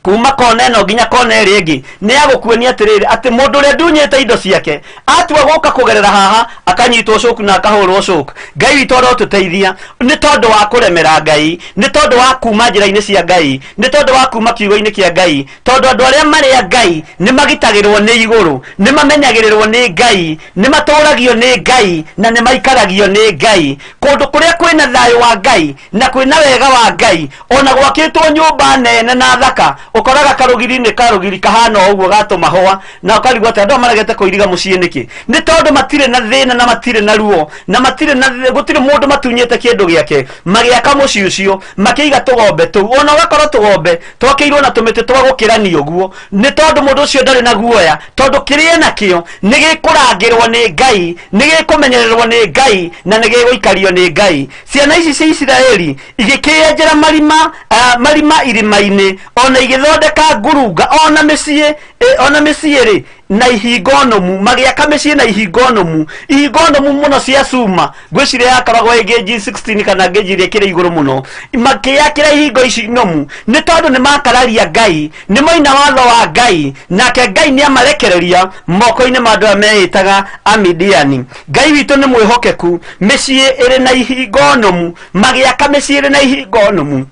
[SPEAKER 1] kuma kona ĩno nginya kona ĩrĩa ĩngĩ. Nĩ ya gũkuonia atĩrĩrĩ, atĩ mũndũ ũrĩa ndunyĩte indo ciake atua gũka kũgerera haha akanyitwo coku na akahũrwo coku. Ngai witũ arotũteithia nĩ tondũ wa kũremera Ngai, nĩ tondũ wa kuma njĩra-inĩ cia Ngai, nĩ tondũ wa kuma kiugo-inĩ kĩa Ngai, tondũ andũ arĩa marĩ a Ngai nĩ magitagĩrwo nĩ igũrũ, nĩ mamenyagĩrĩrwo nĩ Ngai, nĩ matũragio nĩ Ngai, na nĩ maikaragio nĩ Ngai. Kũndũ kũrĩa kwĩna thayũ wa Ngai na kwĩna wega wa Ngai, ona gwakĩtwo nyũmba nene na thaka, ũkoraga karũgiri nĩ karũgiri kahana o ũguo ga tũmahũa, na ũkarigwo atĩ andũ aya maregete kũiriga mũciĩ nĩkĩ? Nĩ tondũ matirĩ na thĩna na matirĩ na ruo na matirĩ na gũtirĩ mũndũ matunyĩte kĩndũ gĩake. Magĩaka mũciĩ ũcio makĩiga tũgombe tũu, ona ũgakorwo tũgombe twakĩirwo na tũmĩtĩ twa gũkĩrania ũguo, nĩ tondũ mũndũ ũcio ndarĩ na guoya, tondũ kĩrĩa enakĩo nĩ gĩkũrangĩrwo nĩ Ngai, nĩ gĩkũmenyererwo nĩ Ngai, na nĩ gĩgũikario nĩ Ngai. Ciana ici cia Isiraeli igĩkĩenjera marima, marima irĩma-inĩ, ona igĩthondeka ngurunga, ona mĩciĩ, ona mĩciĩ rĩ na ihingo nũmu, magĩaka mĩciĩ na ihingo nũmu, ihingo nũmu mũno cia cuma, ngwĩciria yakoragwo ĩ gauge 16 kana gauge iria ĩkĩrĩ igũrũ mũno. Makĩyakĩra ihingo ici nũmu nĩ tondũ nĩ makararia Ngai, nĩ moina watho wa Ngai, nake Ngai nĩ amarekereria moko-inĩ ma andũ aya meĩtaga Amidiani. Ngai witũ nĩ mwĩhokeku. Mĩciĩ ĩrĩ na ihingo nũmu, magĩaka mĩciĩ ĩrĩ na ihingo nũmu.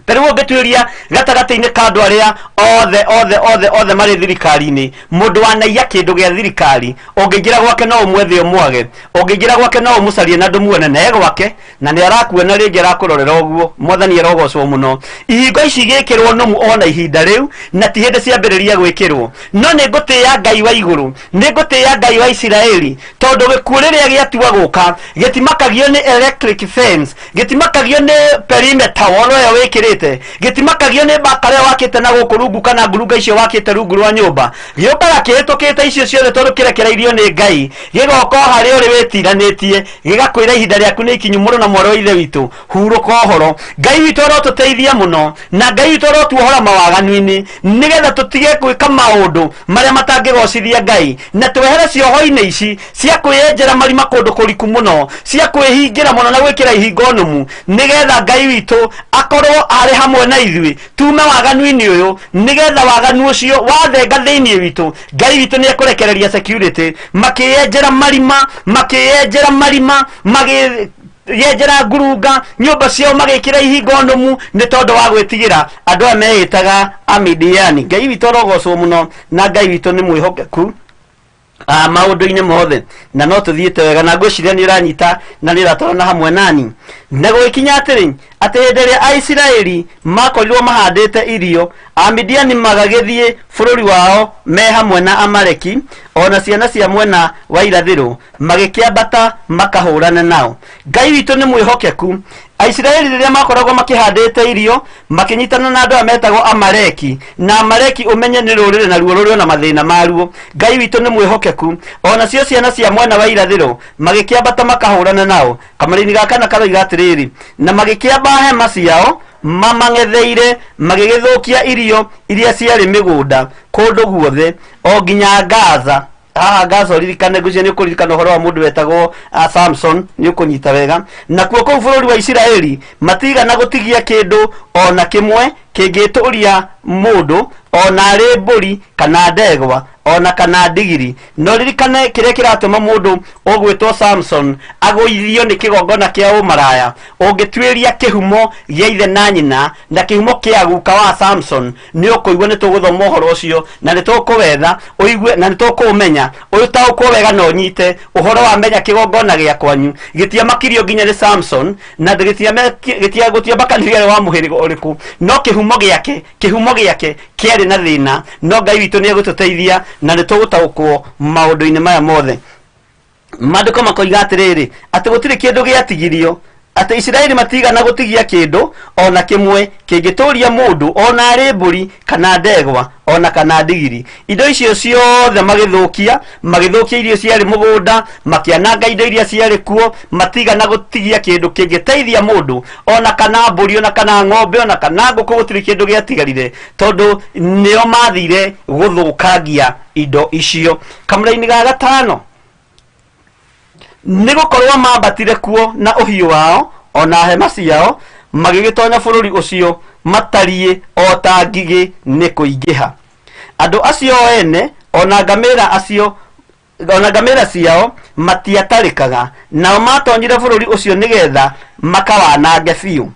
[SPEAKER 1] Ta rĩu ũngĩtuĩria gatagatĩ-inĩ ka andũ arĩa othe othe othe othe marĩ thirikari-inĩ, mũndũ wanaiya kĩndũ gĩa thirikari, ũngĩingĩra gwake no ũmwethe ũmwage, ũngĩingĩra gwake no ũmũcarie na ndũmuone, na e gwake na nĩ arakuona rĩngĩ arakũrorera ũguo. Mwathani arogocwo mũno. Ihingo ici igĩkĩrwo nũmu ona ihinda rĩu, na ti hĩndĩ ciambĩrĩria gwĩkĩrwo. No nĩ ngũtĩĩa Ngai wa igũrũ, nĩ ngũtĩĩa Ngai wa Isiraeli, tondũ gĩkuũ rĩrĩa gĩatua gũka gĩtimakagio nĩ electric fence, gĩtimakagio nĩ perimeter wall ĩyo wĩkĩrĩte. wakĩte gĩtimakagio nĩ mbaka rĩa wakĩte na gũkũ rungu kana ngurunga icio wakĩte rungu rwa nyũmba gĩũkaga kĩhĩtũkĩte icio ciothe tondũ kĩrekereirio nĩ ngai gĩgoka o harĩa ũrĩ wĩtiranĩtie gĩgakwĩra ihinda rĩaku nĩ ikinyu mũrũ na mwarĩ wa ithe witũ hurũka ũhoro ngai witũ arotũteithia mũno na ngai witũ arotuohora mawaganu-inĩ nĩgetha tũtige gwĩka maũndũ marĩa matangĩgocithia ngai na twehere cioho-inĩ ici cia kwĩyenjera marima kũndũ kũriku mũno cia kwĩhingĩra mũno na gwĩkĩra ihingo nũmu nĩgetha ngai witũ akorwo arĩ hamwe na ithuĩ tume waganu-inĩ ũyũ nĩgetha waganu ũcio wathenga thĩinĩ witũ ngai witũ nĩ ekũrekereria security makĩyenjera marima makĩyenjera marima magĩ yenjera ngurunga nyũmba ciao magĩkĩra ihingo nũmu nĩ tondũ wa gwĩtigĩra andũ aya meĩtaga amidiani ngai witũ arogocwo mũno na ngai witũ nĩ mwĩhokeku ah, maũndũ-inĩ mothe na no tũthiĩte wega na ngwĩciria nĩ ũranyita na nĩ ũratwarana hamwe nani na gũgĩkinya atĩrĩ atĩ hĩndĩ ĩrĩa aisiraeli makorirwo mahandĩte irio amidiani magagĩthiĩ bũrũri wao me hamwe na amaleki ona ciana cia mwena wa irathĩro magĩkĩambata makahũrane nao ngai witũ nĩ mwĩhokeku aisiraeli rĩrĩa makoragwo makĩhandĩte irio makĩnyitana na andũ aya metagwo amaleki na amaleki ũmenye nĩ rũrĩrĩ naruo rũrĩ ona mathĩna maruo ngai witũ nĩ mwĩhokeku ona cio ciana cia mwena wa irathĩro magĩkĩambata makahũrana nao kamũrĩini ga kana karoiga atĩrĩrĩ na magĩkĩamba hema ciao mamang'etheire magĩgĩthũkia irio iria ciarĩ mĩgũnda kũndũ guothe o nginya gaza haha gaza ũririkane ngwĩciria nĩ ũkũririkana ũhoro wa mũndũ wetagwo ah, samson nĩ ũkũnyita wega nakuo kũu bũrũri wa isiraeli matigana gũtigia kĩndũ ona kĩmwe kĩngĩtũria mũndũ ona arĩ mbũri kana ndegwa ona kana ndigiri no ririkane kĩrĩa kĩratũma mũndũ ũgwĩtwo samson agũithio nĩ kĩgongona kĩa ũmaraya ũngĩtuĩria kĩhumo gĩa ithe na nyina na kĩhumo kĩa guka wa samson nĩ ũkũigua nĩ tũgũthoma ũhoro ũcio na nĩ tũkũwetha ũigue na nĩ tũkũũmenya ũtaũkwo wega na ũnyite ũhoro wa menya kĩgongona gĩa kwanyu gĩtiamakirio nginya nĩ samson na gũtiamakanirie arĩ wa mũhĩrĩga ũrĩkũ no kĩhumo gĩake kĩhumo gĩake kĩarĩ na thĩna no ngai witũ nĩ egũtũteithia na nĩ tũgũtaũkwo maũndũ-inĩ maya mothe maandĩko makoiga atĩrĩrĩ atĩ gũtirĩ kĩndũ gĩatigirio atĩ isiraeli matigana gũtigia kĩndũ ona kĩmwe kĩngĩtũria mũndũ ona arĩ mbũri kana ndegwa ona kana ndigiri indo icio ciothe magĩthũkia magĩthũkia irio ciarĩ mũgũnda makĩananga indo iria ciarĩ kuo matigana gũtigia kĩndũ kĩngĩteithia mũndũ ona kana mbũri ona kana ng'ombe ona kana ngũkũ gũtirĩ kĩndũ gĩatigarire tondũ nĩo mathire gũthũkangia indo icio kamũra-inĩ ga gatano nĩ gũkorwo mambatire kuo na ũhiũ wao ona hema ciao magĩgĩtonya bũrũri ũcio matariĩ o ta ngigĩ nĩ kũingĩha andũ acio ene ona ngamĩra acio ona ngamĩra ciao matiatarĩkaga nao matonyire bũrũri ũcio nĩgetha makawanange biũ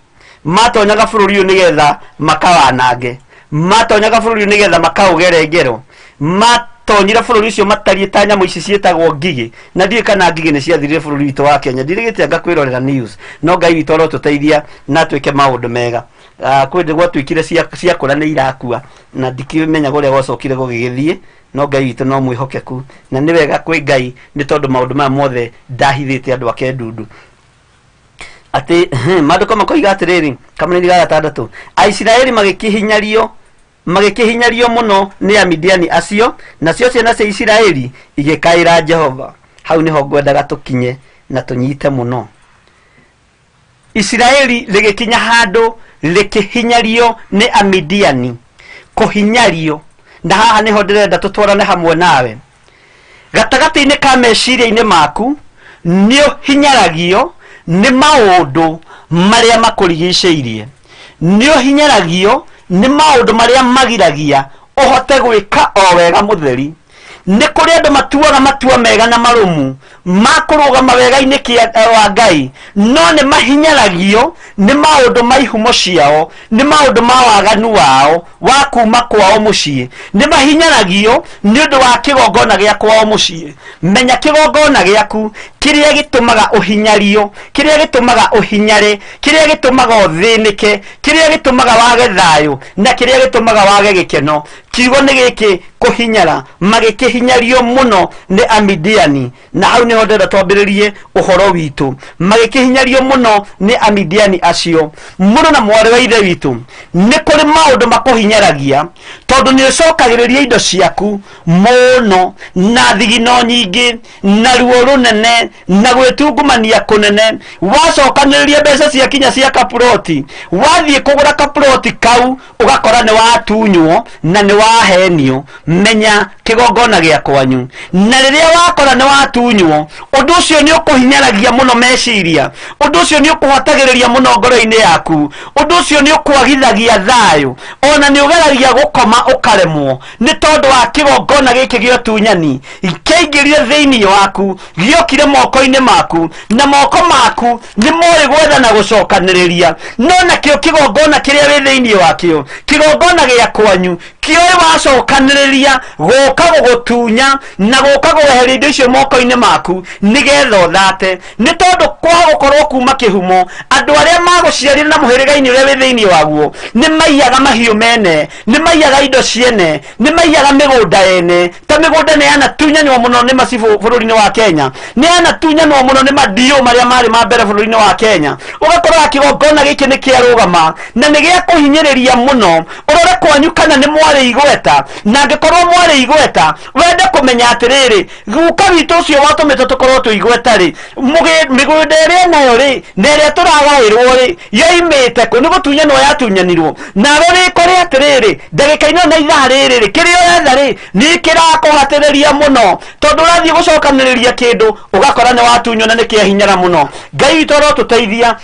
[SPEAKER 1] matonyaga bũrũri ũyũ nĩgetha makawanange matonyaga bũrũri ũyũ nĩgetha makaũgere ngero matonyire bũrũri ũcio matariĩ ta nyamũ ici ciĩtagwo ngigĩ na ndiũĩ kana ngigĩ nĩ ciathirire bũrũri witũ wa kenya ndirĩgĩte anga kwĩrorera news no ngai witũ arotũteithia na twĩke maũndũ mega Ah, kwĩ ndĩ gwatuĩkire ciakũra nĩ irakua na ndikĩmenyaga ũrĩa gwacokire gũgĩgĩthiĩ no ngai witũ no mwĩhokeku na nĩ wega kwĩ ngai nĩ tondũ maũndũ maya mothe ndahithĩte andũ ake ndundu atĩ maandĩko makoiga atĩrĩrĩ kamũnini ga gatandatũ aisiraeli magĩkĩhinyario magĩkĩhinyario mũno nĩ amidiani acio nacio ciana cia isiraeli igĩkaĩra jehova hau nĩho ngwendaga tũkinye na tũnyite mũno isiraeli rĩgĩkinya handũ rĩkĩhinyario nĩ amidiani kũhinyario na haha nĩho ndĩrenda tũtwarane hamwe nawe gatagatĩ-inĩ ka meciria-inĩ maku nĩ ũhinyaragio nĩ maũndũ marĩa makũrigicĩirie nĩ ũhinyaragio nĩ maũndũ marĩa magiragia ũhote gwĩka o wega mũtheri nĩ kũrĩ andũ matuaga matua mega na marũmu ma kũrũgama wega-inĩ wa ngai no nĩ mahinyaragio nĩ maũndũ ma ihumo ciao nĩ maũndũ ma waganu wao wa kuma kwao mũciĩ nĩ mahinyaragio nĩ ũndũ wa kĩgongona gĩa kwao mũciĩ menya kĩgongona gĩaku Kĩrĩa gĩtũmaga ũhinyario, kĩrĩa gĩtũmaga ũhinyare, kĩrĩa gĩtũmaga ũthĩnĩke, kĩrĩa gĩtũmaga wage thayũ, na kĩrĩa gĩtũmaga wage gĩkeno. Kiugo nĩ gĩkĩ, kũhinyara. Magĩkĩhinyario mũno nĩ Amidiani. Na hau nĩho ndĩrenda twambĩrĩrie ũhoro witũ. Magĩkĩhinyario mũno nĩ Amidiani acio. Mũrũ na mwarĩ wa ithe witũ, nĩ kũrĩ maũndũ makũhinyaragia, tondũ nĩ ũcokagĩrĩria indo ciaku mũno, na thigino nyingĩ, na ruo rũnene, na gwĩtungumania kũnene. Wacokanĩrĩria mbeca cia kinya cia kaploti, wathiĩ kũgũra kaploti kau, ũgakora nĩ watunywo na nĩ wahenio. Menya kĩgongona gĩa kwanyu. Na rĩrĩa wakora nĩ watunywo, ũndũ ũcio nĩ ũkũhinyaragia mũno meciria, ũndũ ũcio nĩ ũkũhatagĩrĩria mũno ngoro-inĩ yaku, ũndũ ũcio nĩ ũkwagithagia thayũ, ona nĩ ũgeragia gũkoma ũkaremwo, nĩ tondũ wa kĩgongona gĩkĩ gĩa ũtunyani kĩaingĩrire thĩinĩ waku, gĩokire moko-inĩ maku, na moko maku nĩ moĩ gwetha na gũcokanĩrĩria. No nakĩo kĩgongona kĩrĩa wĩ thĩinĩ wakĩo, kĩgongona gĩa kwanyu, kĩoĩ wacokanĩrĩria gũka gũgũtunya na gũka gũeheria indo icio moko-inĩ maku nĩgetha ũthate. Nĩ tondũ kwa gũkorwo kuma kĩhumo, andũ arĩa magũciarire na mũhĩrĩga-inĩ ũrĩa wĩ thĩinĩ waguo nĩ maiyaga mahiũ mene, nĩ maiyaga indo ciene, nĩ maiyaga mĩgũnda ene. Ta mĩgũnda nĩ yanatunyanwo mũno nĩ macibũ bũrũri-inĩ wa Kenya, nĩ yanatunyanwo mũno nĩ madio marĩa marĩ ma mbere bũrũri-inĩ wa Kenya. Ũgakora kĩgongona gĩkĩ nĩ kĩarũgama na nĩ gĩa kũhinyĩrĩria mũno. Ũrore kwanyu kana nĩ mwarĩ igweta, na angĩkorwo mwarĩ igweta, wende kũmenya atĩrĩrĩ, guka witũ ũcio watũmĩte tũkorwo twĩ igweta rĩ, mĩgũnda ĩrĩa nayo rĩ, na ĩrĩa tũragaĩrwo rĩ, yoimĩte kũ? Nĩ gũtunyanwo yatunyanirwo. Nawe wĩkore atĩrĩrĩ, ndagĩka-inĩ na ithaa rĩrĩ rĩ, kĩrĩa ũretha rĩ, nĩ kĩrakũhatĩrĩria mũno, tondũ ũrathiĩ gũcokanĩrĩria kĩndũ, ũgakora nĩ watunywo na nĩ kĩahinyara mũno. Ngai witũ arotũteithia,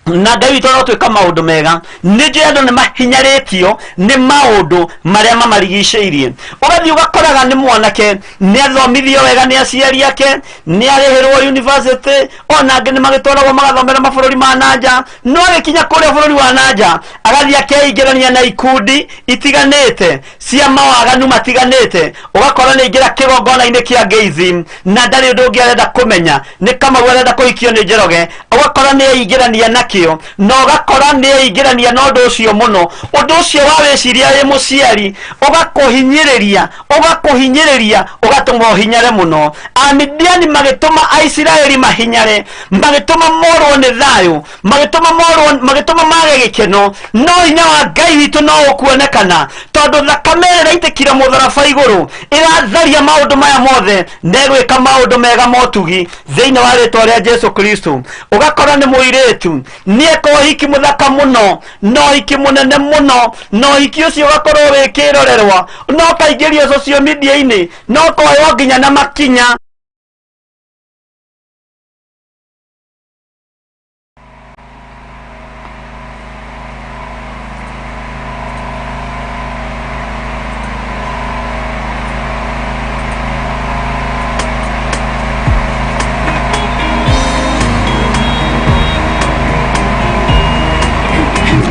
[SPEAKER 1] na Ngai witũ arotwĩka maũndũ mega. Nĩ njũĩ andũ nĩ mahinyarĩtio nĩ maũndũ marĩa mamarigicĩirie. Ũgathiĩ ũgakoraga nĩ mwanake, nĩ athomithio wega nĩ aciari ake, nĩ arĩhĩrwo university, ona angĩ nĩ magĩtwaragwo magathomera mabũrũri ma nanja, no agĩkinya kũrĩa bũrũri wa nanja, agathiĩ akeingĩrania na ikundi itiganĩte cia mawaganu matiganĩte. Ũgakora nĩ aingĩra kĩgongona-inĩ kĩa gayism, na ndarĩ ũndũ ũngĩ arenda kũmenya, nĩ Kamau arenda kũhikio nĩ Njoroge. Ũgakora nĩ aingĩrania nakĩo, na ũgakora nĩ aingĩrania na ũndũ ũcio mũno. Ũndũ ũcio wa wĩciria wĩ mũciari ũgakũhinyĩrĩria, ũgakũhinyĩrĩria, ũgatũma ũhinyare mũno. Amidiani magĩtũma Aisiraeli mahinyare, magĩtũma morwo nĩ thayũ, magĩtũma morwo, magĩtũma mage gĩkeno. No hinya wa Ngai witũ no ũkuonekana, tondũ thakame ĩrĩa ĩraitĩkire mũtharaba igũrũ ĩratharia maũndũ maya mothe, na ĩgwĩka maũndũ mega motugi thĩinĩ wa rĩtwa rĩa Jesu Kristo. Ũgakora nĩ mũirĩtu nĩ eka ũhiki mũthaka mũno, na ũhiki mũnene mũno, na ũhiki ũcio ũgakorwo wĩ kĩrorerwa, na ũkaingĩrio social media-inĩ, na ũkoywo nginya na makinya.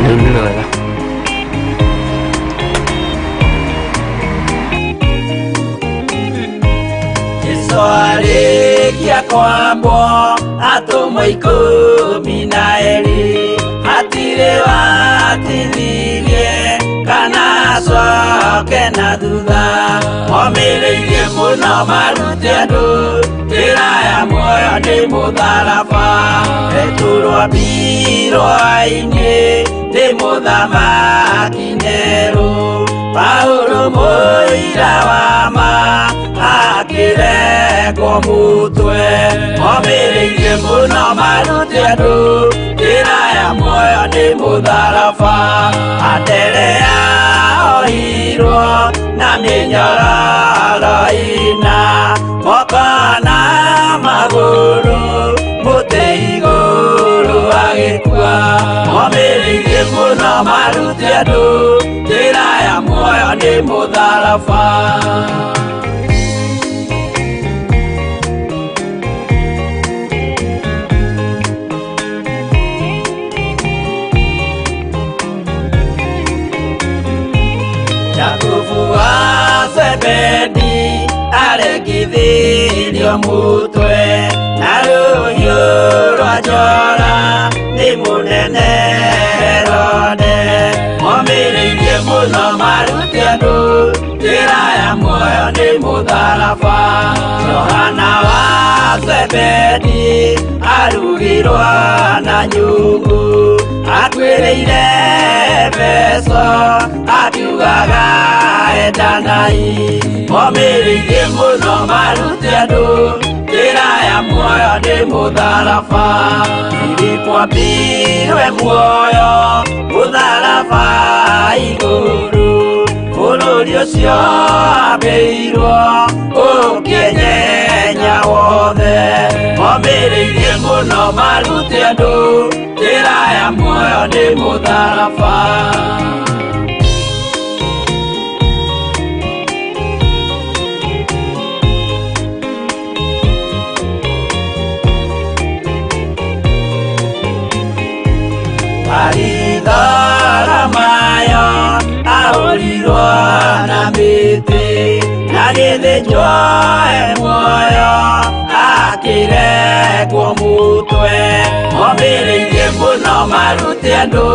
[SPEAKER 1] Rĩu nĩ wega.
[SPEAKER 3] Jesu arĩkia kwambwo atũmwo ikũmi na erĩ, hatirĩ watithirie kana acoke na thutha. Momĩrĩirie mũno marute andũ njĩra ya muoyo nĩ mũtharaba. Petero ambirwo ainĩ nĩ mũthamaki Nero, Paulo mũira wa ma akĩrengwo mũtwe. Momĩrĩirie mũno marute andũ njĩra ya muoyo nĩ mũtharaba. Anderea ohirwo na mĩnyororo ĩna, moko na magũrũ mũtĩ igũrũ agĩkua. Momĩrĩirie mũno marute andũ njĩra ya muoyo nĩ mũtharaba. Jakubu wa Zebedi aregithirio mũtwe na Rũhiũ rwa njora nĩ mũnene Herode. Momĩrĩirie mũno marute andũ njĩra ya muoyo nĩ mũtharaba. Johana wa Zebedi arugirwo na nyungu, akuĩrĩire Efeso akiugaga endanai. Momĩrĩirie mũno marute andũ njĩra ya muoyo nĩ mũtharaba. Filipo ambirwe muoyo mũtharaba igũrũ, bũrũri ũcio ambĩirwo ũkĩnyenya wothe. Momĩrĩirie mũno marute andũ njĩra ya muoyo nĩ mũtharaba. Baritholomayo ahũrirwo na mĩtĩ, na gĩthĩnjwo e muoyo akĩrekwo mũtwe. Momĩrĩirie mũno marute andũ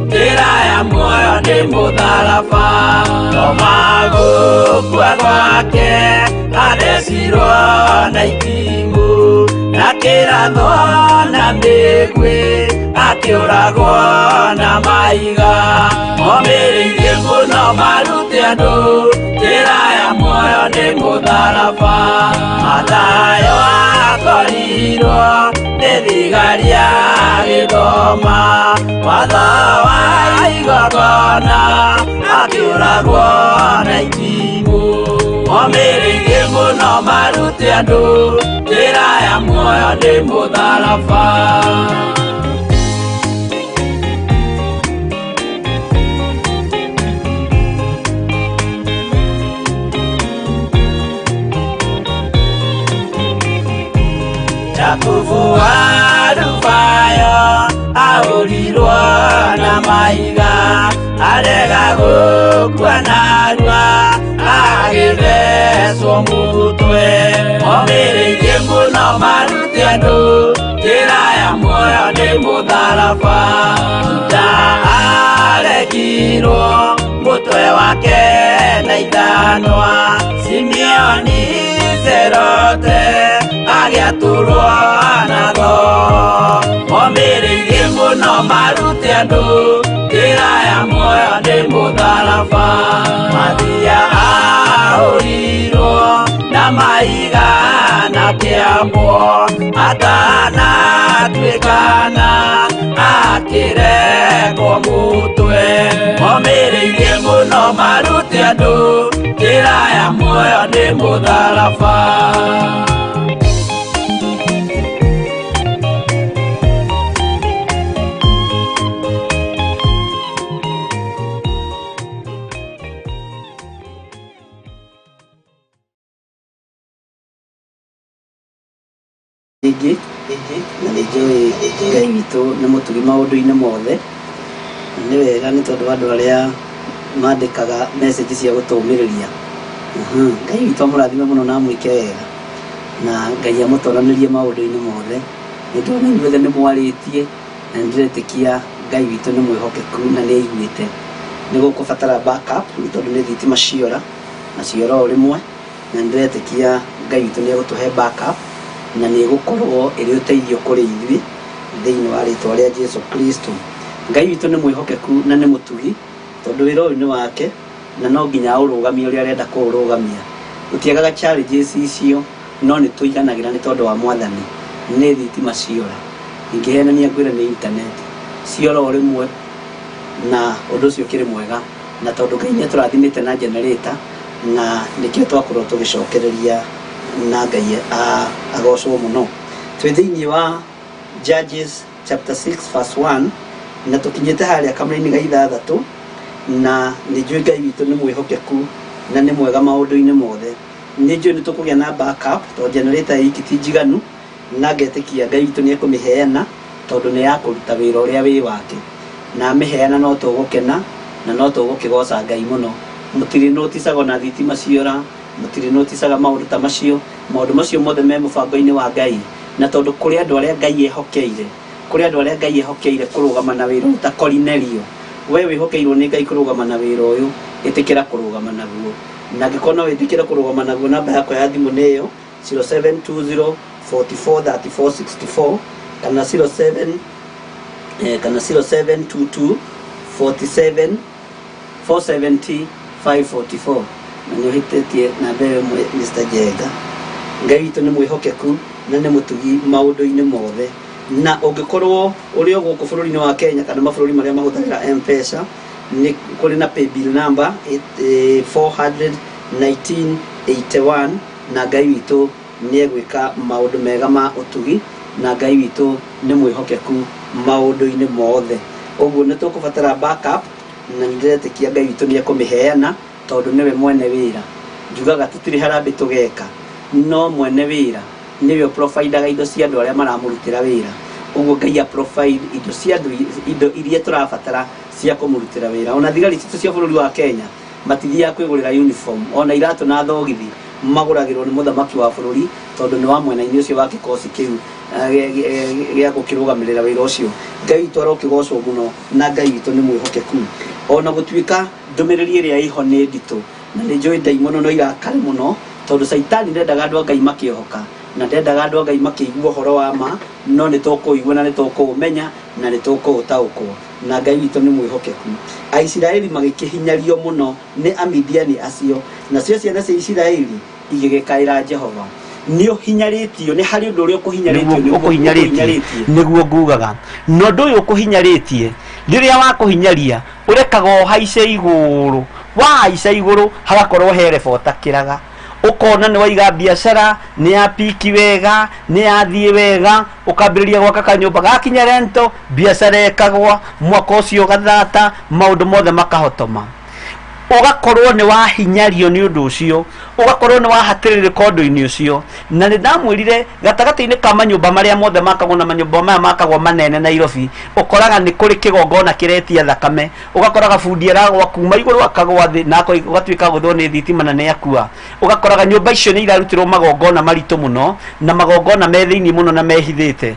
[SPEAKER 3] njĩra ya muoyo nĩ mũtharaba. Toma gũkua gwake athecirwo na itimũ, na kĩrathwo na mĩguĩ akĩũragwo na mahiga. Momĩrĩirie mũno marute andũ njĩra ya muoyo nĩ mũtharaba. Mathayo akorirwo nĩ thigari agĩthoma watho wa igongona, akĩũragwo na itimũ. Momĩrĩirie mũno marute andũ njĩra ya muoyo nĩ mũtharaba. Jakubu wa Rubayo ahũrirwo na mahiga, arega gũkua narua agĩthecwo mũtwe. Momĩrĩirie mũno marute andũ njĩra ya muoyo nĩ mũtharaba. Juda aregirwo mũtwe wake na ithanwa, Simeoni Zerote agĩatũrwo na thoo. Momĩrĩirie mũno marute andũ njĩra ya muoyo nĩ mũtharaba. Mathia ahũrirwo na mahiga na kĩambwo, atanatuĩkana akĩrekwo mũtwe. Momĩrĩirie mũno marute andũ njĩra ya muoyo nĩ mũtharaba.
[SPEAKER 2] Rĩngĩ na nĩ njũĩ Ngai witũ nĩ mũtugi maũndũ-inĩ mothe, na nĩ wega nĩ tondũ wa andũ arĩa mandĩkaga message cia gũtũmĩrĩria. Ngai witũ amũrathime mũno na amwĩke wega, na Ngai amũtoranĩrie maũndũ-inĩ mothe. Nĩ ndĩrona inyuothe nĩ mwarĩtie, na nĩ ndĩretĩkia Ngai witũ nĩ mwĩhokeku na nĩ aiguĩte. Nĩ gũkũbatara backup nĩ tondũ nĩ thitima ciora, na ciora o rĩmwe, na nĩ ndĩretĩkia Ngai witũ nĩ egũtũhe backup, na nĩ ĩgũkorwo ĩrĩ ũteithio kũrĩ ithuĩ thĩinĩ wa rĩtwa rĩa Jesu Kristo. Ngai witũ nĩ mwĩhokeku na nĩ mũtugi, tondũ wĩra ũyũ nĩ wake na no nginya aũrũgamie ũrĩa arenda kũũrũgamia. Gũtiagaga challenges icio, no nĩ tũiganagĩra nĩ tondũ wa Mwathani. Nĩ thitima ciora, ingĩhenania ngwĩre nĩ internet ciora o rĩmwe, na ũndũ ũcio ũkĩrĩ mwega, na tondũ Ngai nĩ atũrathimĩte na generator, na nĩkĩo twakorwo tũgĩcokereria na Ngai agocwo mũno. Twĩ thĩinĩ wa Judges chapter 6 verse 1, na tũkinyĩte harĩa kamũra-inĩ ga ithathatũ, na nĩ njũĩ Ngai witũ nĩ mwĩhokeku na nĩ mwega maũndũ-inĩ mothe. Nĩ njũĩ nĩ tũkũgĩa na backup tondũ generator iki ti njiganu, na ngetĩkia Ngai witũ nĩ ekũmĩheana tondũ nĩ ya kũruta wĩra ũrĩa wĩ wake, na amĩheana no tũgũkena na no tũgũkĩgoca Ngai mũno. Mũtirĩ noticaga ona thitima ciora, mũtirĩ noticaga maũndũ ta macio. Maũndũ macio mothe me mũbango-inĩ wa Ngai. Na tondũ kũrĩ andũ arĩa Ngai ehokeire, kũrĩ andũ arĩa Ngai ehokeire kũrũgama na wĩra ũyũ ta Korinelio. We wĩhokeirwo nĩ Ngai kũrũgama na wĩra ũyũ, ĩtĩkĩra kũrũgama naguo. Na angĩkorwo no wĩtĩkĩre kũrũgama naguo, namba yakwa ya thimũ nĩ ĩyo 0720 44 34 64 kana 07 kana 0722 47 470 544. Na nĩ ũhĩtĩtie namba ĩyo ĩmwe, Mr. Njenga. Ngai witũ nĩ mwĩhokeku na nĩ mũtugi maũndũ-inĩ mothe. Na ũngĩkorwo ũrĩ o gũkũ bũrũri-inĩ wa Kenya kana mabũrũri marĩa mahũthagĩra M-Pesa, nĩ kũrĩ na paybill number 41981, na Ngai witũ nĩ egwĩka maũndũ mega ma ũtugi, na Ngai witũ nĩ mwĩhokeku maũndũ-inĩ mothe. Ũguo nĩ tũkũbatara backup, na nĩ ndĩretĩkia Ngai witũ nĩ ekũmĩheana tondũ nĩwe mwene wĩra. Njugaga tũtirĩ harambĩ tũgeka, no mwene wĩra nĩwe ũprovidaga indo cia andũ arĩa maramũrutĩra wĩra. Ũguo Ngai a provide indo cia andũ, indo iria tũrabatara cia kũmũrutĩra wĩra. Ona thigari citũ cia bũrũri wa Kenya matithiaga kwĩgũrĩra uniform, ona iratũ na thogithi magũragĩrwo nĩ mũthamaki wa bũrũri, tondũ nĩ wa mwena-inĩ ũcio wa kĩkosi kĩu gĩa gũkĩrũgamĩrĩra wĩra ũcio. Ngai witũ arokĩgocwo mũno, na Ngai witũ nĩ mwĩhokeku. Ona gũtuĩka ndũmĩrĩri ĩrĩa ĩho nĩ nditũ, na nĩ njũĩ ndaimono no irakare mũno, tondũ Caitani ndendaga andũ a Ngai makĩohoka, na ndendaga andũ a Ngai makĩigua ũhoro wa ma, no nĩ tũkũigua na nĩ tũkũũmenya na nĩ tũkũũtaũkwo, na Ngai witũ nĩ mwĩhokeku. Aisiraeli magĩkĩhinyario mũno nĩ Amidiani acio, nacio ciana cia Isiraeli igĩgĩkaĩra Jehova. Nĩ ũhinyarĩtio, nĩ harĩ ũndũ ũrĩa ũkũhinyarĩtio,
[SPEAKER 1] nĩguo ũkũhinyarĩtie, nĩguo ngugaga. Na ũndũ ũyũ ũkũhinyarĩtie, rĩrĩa wakũhinyaria ũrekaga ũhaice igũrũ, wahaica igũrũ hagakorwo he rebo ũtakĩraga, ũkona nĩ waiga biacara nĩ ya piki wega, nĩ yathiĩ wega, ũkambĩrĩria gwaka kanyũmba gakinya rento, biacara ĩkagwa, mwaka ũcio ũgathata, maũndũ mothe makahotoma. Ũgakorwo nĩ wahinyario nĩ ũndũ ũcio, ũgakorwo nĩ wahatĩrĩrĩka ũndũ-inĩ ũcio. Na nĩ ndamwĩrire gatagatĩ-inĩ ka manyũmba marĩa mothe makagwo na manyũmba maya makagwo manene Nairobi, ũkoraga nĩ kũrĩ kĩgongona kĩretia thakame, ũgakoraga bundi aragwa kuma igũrũ akagwa thĩ na ũgatuĩka gũthwo nĩ thitima na nĩ akua. Ũgakoraga nyũmba icio nĩ irarutĩrwo magongona maritũ mũno, na magongona me thĩinĩ mũno na mehithĩte,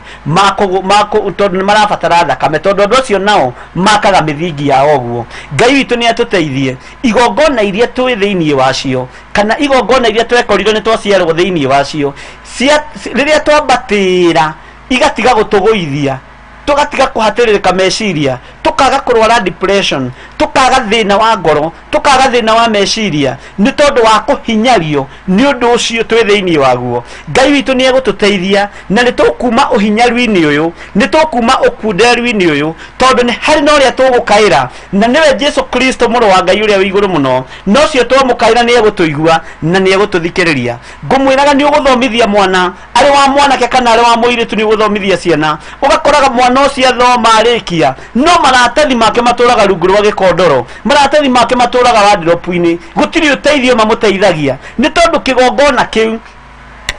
[SPEAKER 1] tondũ nĩ marabatara thakame, tondũ andũ acio nao makaga mĩthingi yao ũguo. Ngai witũ nĩ atũteithie igongona iria twĩ thĩinĩ wacio, kana igongona iria twekorire nĩ twaciarwo thĩinĩ wacio, rĩrĩa twambatĩra igatiga gũtũgũithia, tũgatiga kũhatĩrĩrĩka meciria, tũkaga kũrwara depression, tũkaga thĩna wa ngoro, tũkaga thĩna wa meciria, nĩ tondũ wa kũhinyario nĩ ũndũ ũcio twĩ thĩinĩ waguo. Ngai witũ nĩ egũtũteithia, na nĩ tũkuma ũhinyaru-inĩ ũyũ, nĩ tũkuma ũkunderu-inĩ ũyũ, tondũ nĩ harĩ na ũrĩa tũgũkaĩra, na nĩwe Jesu Kristo mũrũ wa Ngai ũrĩa wĩ igũrũ mũno. Na ũcio twamũkaĩra nĩ egũtũigua na nĩ egũtũthikĩrĩria. Ngũmwĩraga nĩ ũgũthomithia mwana, arĩ wa mwanake kana arĩ wa mũirĩtu, nĩ ũgũthomithia ciana, ũgakoraga mwana ũcio athoma arĩkia, no maratathi make matũraga rungu rwa gĩkondoro, maratathi make matũraga wardrobe-inĩ, gũtirĩ ũteithio mamũteithagia, nĩ tondũ kĩgongona kĩu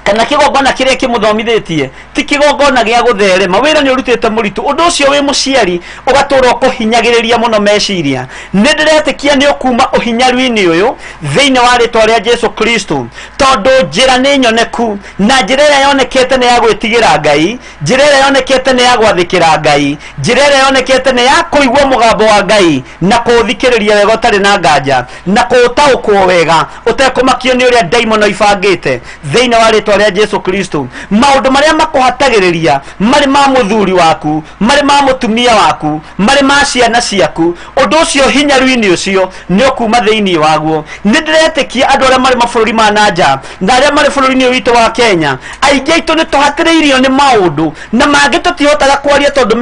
[SPEAKER 1] kana kĩgongona kĩrĩa kĩmũthomithĩtie ti kĩgongona gĩa gũtherema. Wĩra nĩ ũrutĩte mũritũ, ũndũ ũcio wĩ mũciari ũgatũra ũkũhinyagĩrĩria mũno meciria. Nĩ ndĩretĩkia nĩ ũkuma ũhinyaru-inĩ ũyũ thĩinĩ wa rĩtwa rĩa Jesu Kristo, tondũ njĩra nĩ nyoneku, na njĩra ĩrĩa yonekete nĩ ya gwĩtigĩra Ngai, njĩra ĩrĩa yonekete nĩ ya gwathĩkĩra Ngai, njĩra ĩrĩa yonekete nĩ ya kũigua mũgambo wa Ngai na kũũthikĩrĩria wega ũtarĩ na nganja, na kũũtaũkwo wega ũtekũmakio nĩ ũrĩa ndaimono ibangĩte thĩinĩ wa rĩtwa rĩa Jesu Kristo. Maũndũ marĩa makũhatagĩrĩria marĩ ma mũthuri waku, marĩ ma mũtumia waku, marĩ ma ciana ciaku, ũndũ ũcio hinyaru-inĩ ũcio nĩ ũkuma thĩinĩ waguo. Nĩ ndĩretĩkia andũ arĩa marĩ mabũrũri ma na nja na arĩa marĩ bũrũri-inĩ ũyũ witũ wa Kenya, aingĩ aitũ nĩ tũhatĩrĩirio nĩ maũndũ na mangĩ tũtihotaga kwaria tondũ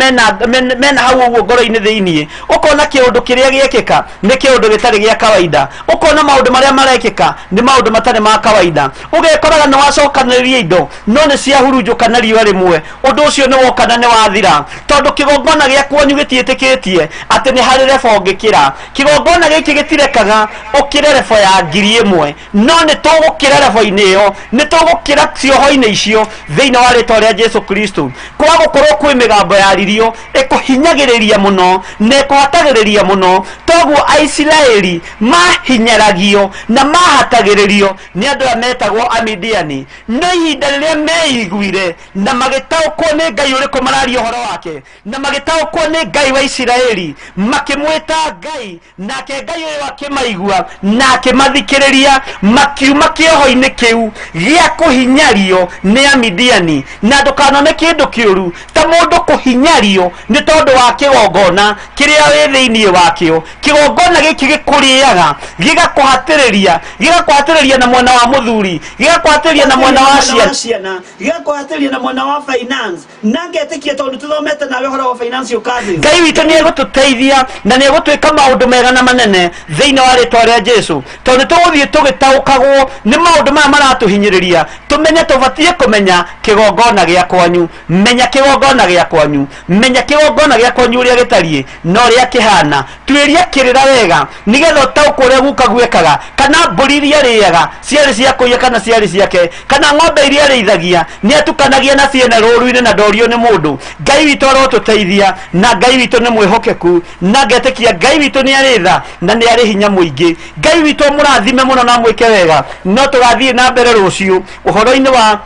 [SPEAKER 1] mena hau ũguo ngoro-inĩ thĩinĩ. Ũkona kĩũndũ kĩrĩa gĩekĩka nĩ kĩũndũ gĩtarĩ gĩa kawaida, ũkona maũndũ marĩa marekĩka nĩ maũndũ matarĩ ma kawaida, ũgekoraga nĩ wacokanĩrĩria indo no nĩ ciahurunjũka na riũa rĩmwe, ũndũ ũcio nĩ woka na nĩ wathira, tondũ kĩgongona gĩa kwanyu gĩtiĩtĩkĩtie atĩ nĩ harĩ rebo ũngĩkĩra. Kĩgongona gĩkĩ gĩtirekaga ũkĩre rebo ya 1000, no nĩ tũgũkĩra rebo-inĩ ĩyo, nĩ tũgũkĩra cioho-inĩ icio thĩinĩ wa rĩtwa rĩa Jesu Kristo. Kwa gũkorwo kwĩ mĩgambo yaririo ĩkũhinyagĩrĩria mũno na ĩkũhatagĩrĩria mũno, toguo Aisiraeli mahinyaragio na mahatagĩrĩrio nĩ andũ aya metagwo Amidiani. No ihinda rĩrĩa meiguire na magĩtaũkwo nĩ Ngai ũrĩkũ mararia ũhoro wake, na magĩtaũkwo nĩ Ngai wa Isiraeli, makĩmwĩta Ngai, nake Ngai ũyũ akĩmaigua na akĩmathikĩrĩria, makiuma kĩoho-inĩ kĩu gĩa kũhinyario nĩ Amidiani. Na ndũkanone kĩndũ kĩũru ta mũndũ kũhinyario nĩ tondũ wa kĩgongona kĩrĩa wĩ thĩinĩ wakĩo. Kĩgongona gĩkĩ gĩkũrĩaga, gĩgakũhatĩrĩria, gĩgakũhatĩrĩria na mwena wa mũthuri, gĩgakũhatĩrĩria na mwena wa ciana,
[SPEAKER 3] gĩgakũhatĩrĩria na mwena wa finance. Na ngetĩkia tondũ tũthomete nawe ũhoro wa financial curses.
[SPEAKER 1] Ngai witũ nĩ egũtũteithia na nĩ egũtwĩka maũndũ mega na manene thĩinĩ wa rĩtwa rĩa Jesu, tondũ tũgũthiĩ tũgĩtaũkagwo nĩ maũndũ maya maratũhinyĩrĩria. Tũmenye tũbatiĩ kũmenya kĩgongona gĩa kwanyu, menya kĩgongona gĩa kwanyu, menya kĩgongona gĩa kwanyu ũrĩa gĩtariĩ na ũrĩa kĩhana. Tuĩria kĩrĩra wega nĩgetha ũtaũkwo ũrĩa guka gwĩkaga, kana mbũri iria arĩaga ciarĩ cia kũiya kana ciarĩ ciake, kana ng'ombe iria arĩithagia nĩ atukanagia na ciene rũru-inĩ na ndorio nĩ mũndũ. Ngai witũ arotũteithia, na Ngai witũ nĩ mwĩhokeku, na ngetĩkia Ngai witũ nĩ arĩ tha na nĩ arĩ hinya mũingĩ. Ngai witũ amũrathime mũno na amwĩke wega. No tũgathiĩ na mbere rũciũ ũhoro-inĩ wa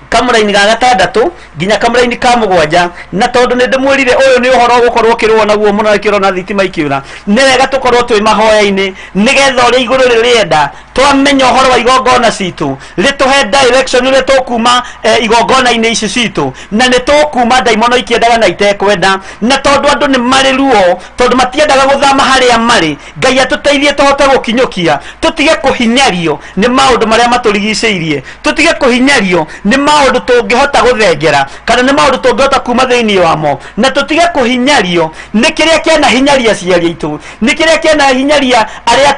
[SPEAKER 1] kamũraini ga gatandatũ nginya kamũraini ka mũgwanja, na tondũ nĩ ndĩmwĩrire ũyũ nĩ ũhoro ũgũkorwo ũkĩrũo naguo mũno ĩkĩrwo thitima ikĩũra, nĩ wega tũkorwo twĩ mahoya-inĩ nĩgetha ũrĩa igũrũ rĩrĩenda twamenya ũhoro wa igongona citũ rĩtũhe direction ũrĩa tũkuma igongona-inĩ ici citũ, na nĩ tũkuma ndaimono ikĩendaga na itekwenda. Na tondũ andũ nĩ marĩ ruo, tondũ matiendaga gũthama harĩa marĩ, Ngai atũteithie tũhote gũkinyũkia, tũtige kũhinyario nĩ maũndũ marĩa matũrigicĩirie, tũtige kũhinyario nĩ maũndũ tũngĩhota gũthengera kana nĩ maũndũ tũngĩhota kuma thĩinĩ wamo, na tũtige kũhinyario nĩ kĩrĩa kĩanahinyaria aciari aitũ, nĩ kĩrĩa kĩanahinyaria arĩa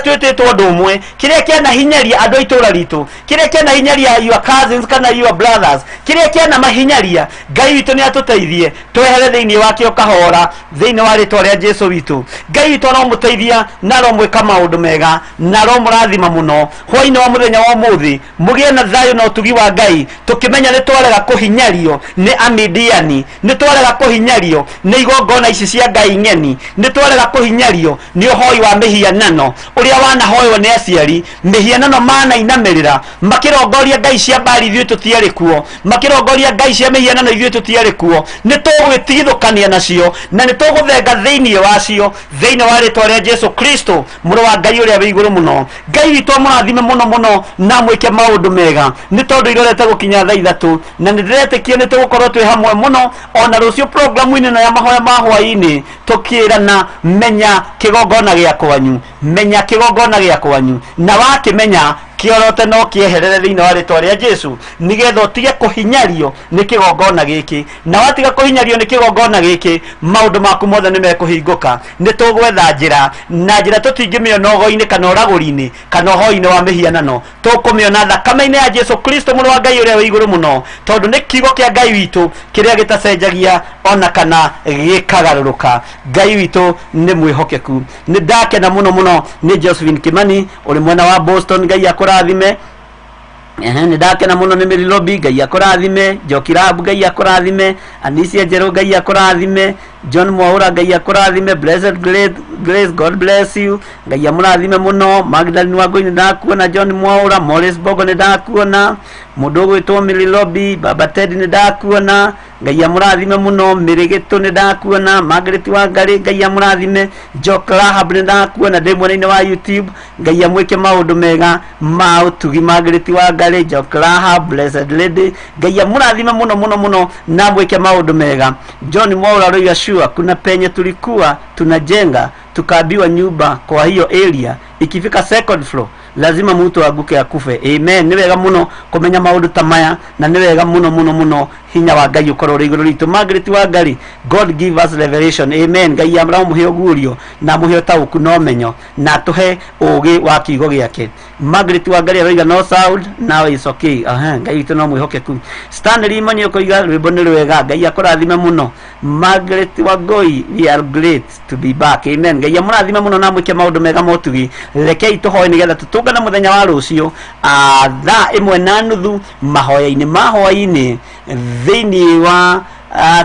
[SPEAKER 1] twĩtĩtwo ũndũ ũmwe, kĩrĩa kĩanahinyaria andũ a itũũra ritũ, kĩrĩa kĩanahinyaria your cousins kana your brothers, kĩrĩa kĩanamahinyaria. Ngai witũ nĩ atũteithie twehere thĩinĩ wakĩo kahora thĩinĩ wa rĩtwa rĩa Jesu witũ. Ngai witũ aromũteithia na aromwĩka maũndũ mega na aromũrathima mũno. Hwaĩ-inĩ wa mũthenya wa ũmũthĩ mũgĩe na thayũ na ũtugi wa Ngai, tũkĩmenya nĩ twarega kũhinyario nĩ Amidiani, nĩ twarega kũhinyario nĩ igongona ici cia Ngai ng'eni, nĩ twarega kũhinyario nĩ ũhoi wa mĩhianano ũrĩa wanahoywo nĩ aciari, mĩhianano manainamĩrĩra makĩrongoria ngai cia Baali ithuĩ tũtiarĩ kuo, makĩrongoria ngai cia mĩhianano ithuĩ tũtiarĩ kuo. Nĩ tũgwĩtigithũkania nacio na nĩ tũgũthenga thĩinĩ wacio thĩinĩ wa rĩtwa rĩa Jesu Kristo mũrũ wa Ngai ũrĩa wĩ igũrũ mũno. Ngai witũ amũrathime mũno mũno na amwĩke maũndũ mega, nĩ tondũ irorete gũkinya thaa ithatũ, na nĩ ndĩretĩkia nĩ tũgũkorwo twĩ hamwe mũno ona rũciũ programu-inĩ ĩno ya mahoya ma hwaĩ-inĩ, tũkĩrana menya kĩgongona gĩa kwanyu, menya kĩgongona gĩa kwanyu, na wakĩmenya kĩorote no kĩeherere thĩinĩ wa rĩtwa rĩa Jesu, nĩgetha ũtige kũhinyario nĩ kĩgongona gĩkĩ. Na watiga kũhinyario nĩ kĩgongona gĩkĩ, maũndũ maku mothe nĩ mekũhingũka. Nĩ tũgwetha njĩra, na njĩra tũtingĩmĩona ũgo-inĩ kana ũragũri-inĩ kana ũhoi-inĩ wa mĩhianano, tũkũmĩona thakame-inĩ ya Jesu Kristo mũrũ wa Ngai ũrĩa wĩ igũrũ mũno, tondũ nĩ kiugo kĩa Ngai witũ kĩrĩa gĩtacenjagia ona kana gĩkagarũrũka. Ngai witũ nĩ mwĩhokeku. Nĩ ndakena mũno mũno nĩ Josephine Kimani ũrĩ mwena wa Boston, Ngai akũrathime. Nĩ ndakena mũno nĩ Mary Lobby, Ngai akũrathime. Njoki Rahab, Ngai akũrathime. Anisia Njerũ, Ngai akũrathime. John Mwaura, Ngai akũrathime. Blessed Grace, God bless you, Ngai amũrathime mũno. Magdalene Wangũi nĩ ndakuona, John Mwaura, Morris Bogo nĩ ndakuona, mũndũ ũgwĩtwo Mary Lobby, Baba Ted nĩ ndakuona, Ngai amũrathime mũno. Mĩrĩgĩtũ nĩ ndakuona, Margaret Wangari, Ngai amũrathime. Jock Rahab nĩ ndakuona ndĩ mwena-inĩ wa YouTube, Ngai amwĩke maũndũ mega ma ũtugi. Margaret Wangari, Jock Rahab, Blessed Lady, Ngai amũrathime mũno mũno mũno na amwĩke maũndũ mega. John Mwaura aroiga sure kuna penye tulikuwa tunajenga tukaambiwa nyumba kwa hiyo area ikifika second floor lazima mtu anguke akufe. Amen. Nĩ wega mũno kũmenya maũndũ ta maya, na nĩ wega mũno mũno mũno hinya wa Ngai ũkorwo ũrĩ igũrũ ritũ. Margaret Wangari, God give us revelation. Amen. Ngai amũhe ũguũrio na amũhe ũtaũku na ũmenyo na atũhe ũũgĩ wa kiugo gĩake. Margaret Wangari aroiga no sound now is okay. Aha, Ngai witũ no mwĩhokeku. Stanley Imani ũkoiga rwĩmbo nĩ rwega, Ngai akũrathime mũno. Margaret Wangoi, we are great to be back. Amen. Ngai amũrathime mũno na amwĩke maũndũ mega motugi. Rekei tũhoe nĩgetha tũtũngane mũthenya wa rũciũ thaa 1:30 mahoya-inĩ ma hwaĩ-inĩ thĩinĩ wa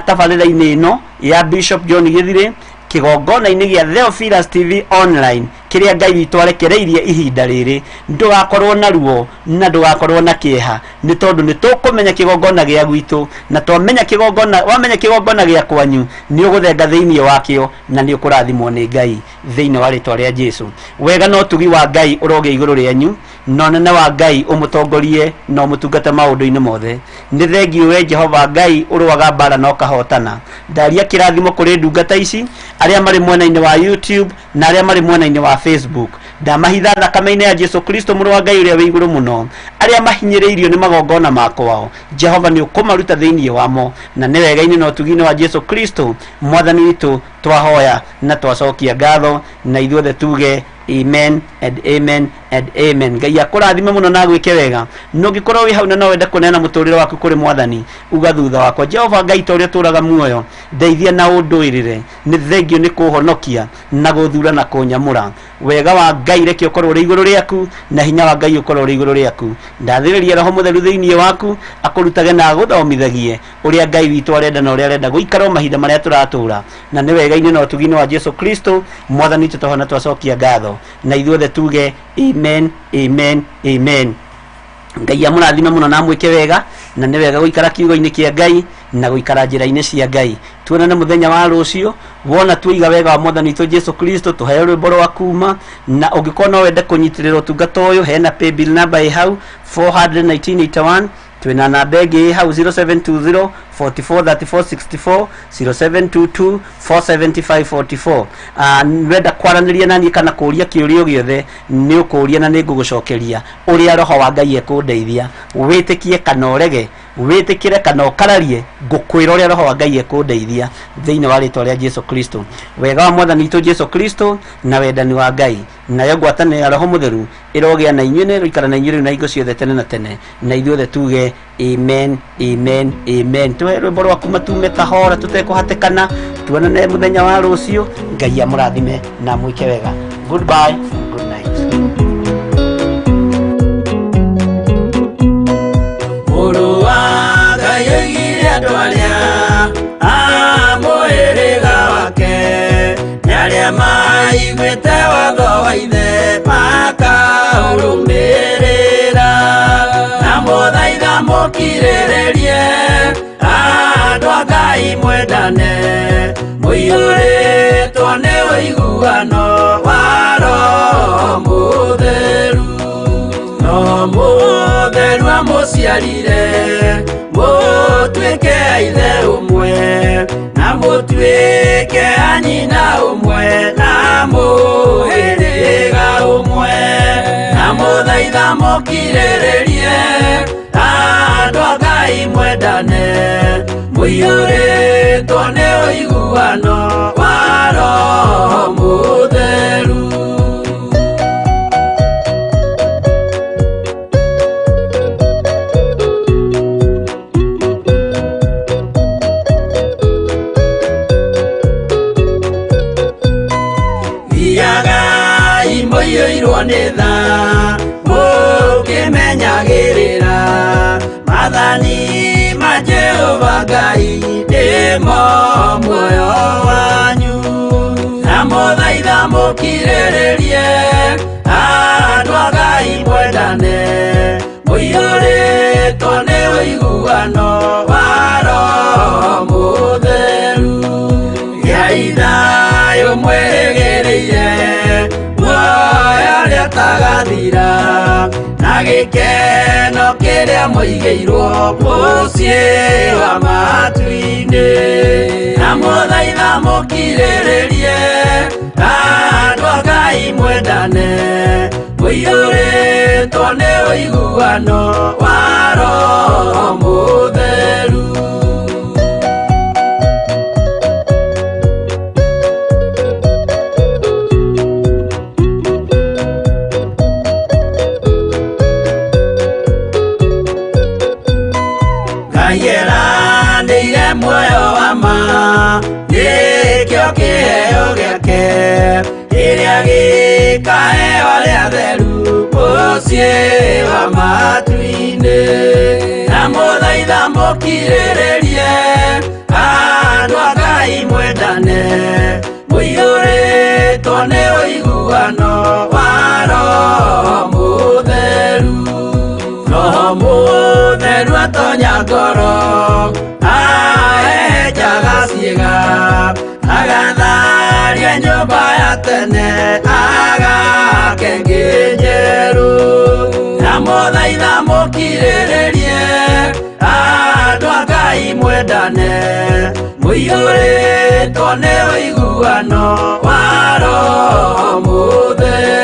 [SPEAKER 1] tabarĩra-inĩ ĩno ya Bishop John Githire, kĩgongona-inĩ gĩa Theophilus TV online. Kĩrĩa Ngai witũ arekereirie ihinda rĩrĩ, ndũgakorwo na ruo na ndũgakorwo na kĩeha, nĩ tondũ nĩ tũkũmenya kĩgongona gĩa gwitũ, na twamenya kĩgongona, wamenya kĩgongona gĩa kwanyu, nĩ ũgũthenga thĩinĩ wakĩo na nĩ ũkũrathimwo nĩ Ngai thĩinĩ wa rĩtwa rĩa Jesu. Wega na ũtugi wa Ngai ũrogĩa igũrũ rĩanyu, na ũnene wa Ngai ũmũtongorie na ũmũtungate maũndũ-inĩ mothe. Nĩ thengiũ we Jehova Ngai ũrũaga mbara na ũkahotana. Ndaria kĩrathimo kũrĩ ndungata ici, arĩa marĩ mwena-inĩ wa YouTube na arĩa marĩ mwena-inĩ wa Facebook. Ndamahitha thakame-inĩ ya Jesu Kristo mũrũ wa Ngai ũrĩa wĩ igũrũ mũno. Arĩa mahinyĩrĩirio nĩ magongona ma kwao, Jehova nĩ ũkũmaruta thĩinĩ wamo, na nĩ wega-inĩ na ũtugi-inĩ wa Jesu Kristo mwathani witũ twahoya na twacokia ngatho, na ithuothe tuge amen and amen and amen. Ngai akũrathime mũno na agwĩke wega. Na ũngĩkorwo wĩ hau na no wende kũneana mũtũrĩre waku kũrĩ mwathani, uga thutha wakwa, Jehova Ngai, ta ũrĩa ũtũraga muoyo, ndeithia na ũndũĩrĩre. Nĩ thengio nĩ kũhonokia na gũthura na kũnyamũra. Wega wa Ngai reke ũkorwo ũrĩ igũrũ rĩaku, na hinya wa Ngai ũkorwo ũrĩ igũrũ rĩaku. Ndathĩrĩria Roho Mũtheru thĩinĩ waku, akũrutage na agũthomithagie ũrĩa Ngai witũ arenda na ũrĩa arenda gũikara mahinda marĩa tũratũra. Na nĩ wega-inĩ na ũtugi-inĩ wa Jesu Kristo mwathani witũ twahoya na twacokia ngatho, na ithuothe tuge amen, amen, amen. Ngai amũrathime mũno na amwĩke wega, na nĩ wega gũikara kiugo-inĩ kĩa Ngai na gũikara njĩra-inĩ cia Ngai. Tuonane mũthenya wa rũciũ, wona tuiga wega wa mwathani witũ Jesu Kristo, tũheo rwĩmbo rwa kuma. Na ũngĩkorwo no wende kũnyitĩrĩra ũtungata ũyũ, hena paybill number ĩ hau 41981, twĩna namba ĩngĩ ĩ hau 0720 44 34 64, 0722 475 44. Wenda kwaranĩria naniĩ kana kũũria kĩũria gĩothe, nĩ ũkũũria na nĩ ngũgũcokeria ũrĩa Roho wa Ngai ekũndeithia. Wĩtĩkie kana ũrege, wĩtĩkĩre kana ũkararie, ngũkwĩra ũrĩa Roho wa Ngai ekũndeithia thĩinĩ wa rĩtwa rĩa Jesu Kristo. Wega wa mwathani witũ Jesu Kristo na wendani wa Ngai nayo ngwatanĩro ya Roho Mũtheru ĩrogĩa na inyuĩ, na ĩroikara na inyuĩ rĩu na hingo ciothe tene na tene, na ithuothe tuge amen, amen, amen. Tuhe rwĩmbo rwaku matume kahora tũtekũhatĩkana. Tuonane mũthenya wa rũciũ. Ngai amũrathime na amwĩke wega. Goodbye, good night.
[SPEAKER 4] Mũrũ wa Ngai oigire andũ arĩa a mũhĩrĩga wake nĩ arĩa maiguĩte watho wa ithe makaũrũmĩrĩra, na mũthaitha mũkirĩrĩrie andũ a Ngai mwendane, mũiyũrĩtwo nĩ ũiguano wa Roho Mũtheru. Roho Mũtheru amũciarire mũtuĩke a ithe ũmwe, na mũtuĩke a nyina ũmwe, na mũhĩrĩga ũmwe, na mũthaitha mũkirĩrĩrie andũ a Ngai mwendane, mũiyũrĩtwo nĩ ũiguano wa Roho Mũtheru. Thiagai mũiyũirwo nĩ tha, mũkĩmenyagĩrĩra maathani ma Jehova Ngai nĩmo muoyo wanyu, na mũthaitha mũkirĩrĩrie andũ a Ngai mwendane, mũiyũrĩtwo nĩ ũiguano wa Roho Mũtheru. Gĩai thayũ mwĩrĩgĩrĩire muoyo ũrĩa ũtagathira, na gĩkeno kĩrĩa mũigĩirwo mũciĩ wa matu-inĩ, na mũthaitha mũkirĩrĩrie andũ a Ngai mwendane, mũiyũrĩtwo nĩ ũiguano wa Roho Mũtheru. Ngai eranĩire muoyo wa ma, nĩkĩo kĩheo gĩake kĩrĩa gĩkaheo arĩa atheru mũciĩ wa matu-inĩ, na mũthaitha mũkirĩrĩrie andũ a Ngai mwendane, mũiyũrĩtwo nĩ ũiguano Mwendane mũiyũrĩtwo nĩ ũiguano wa Roho Mũtheru.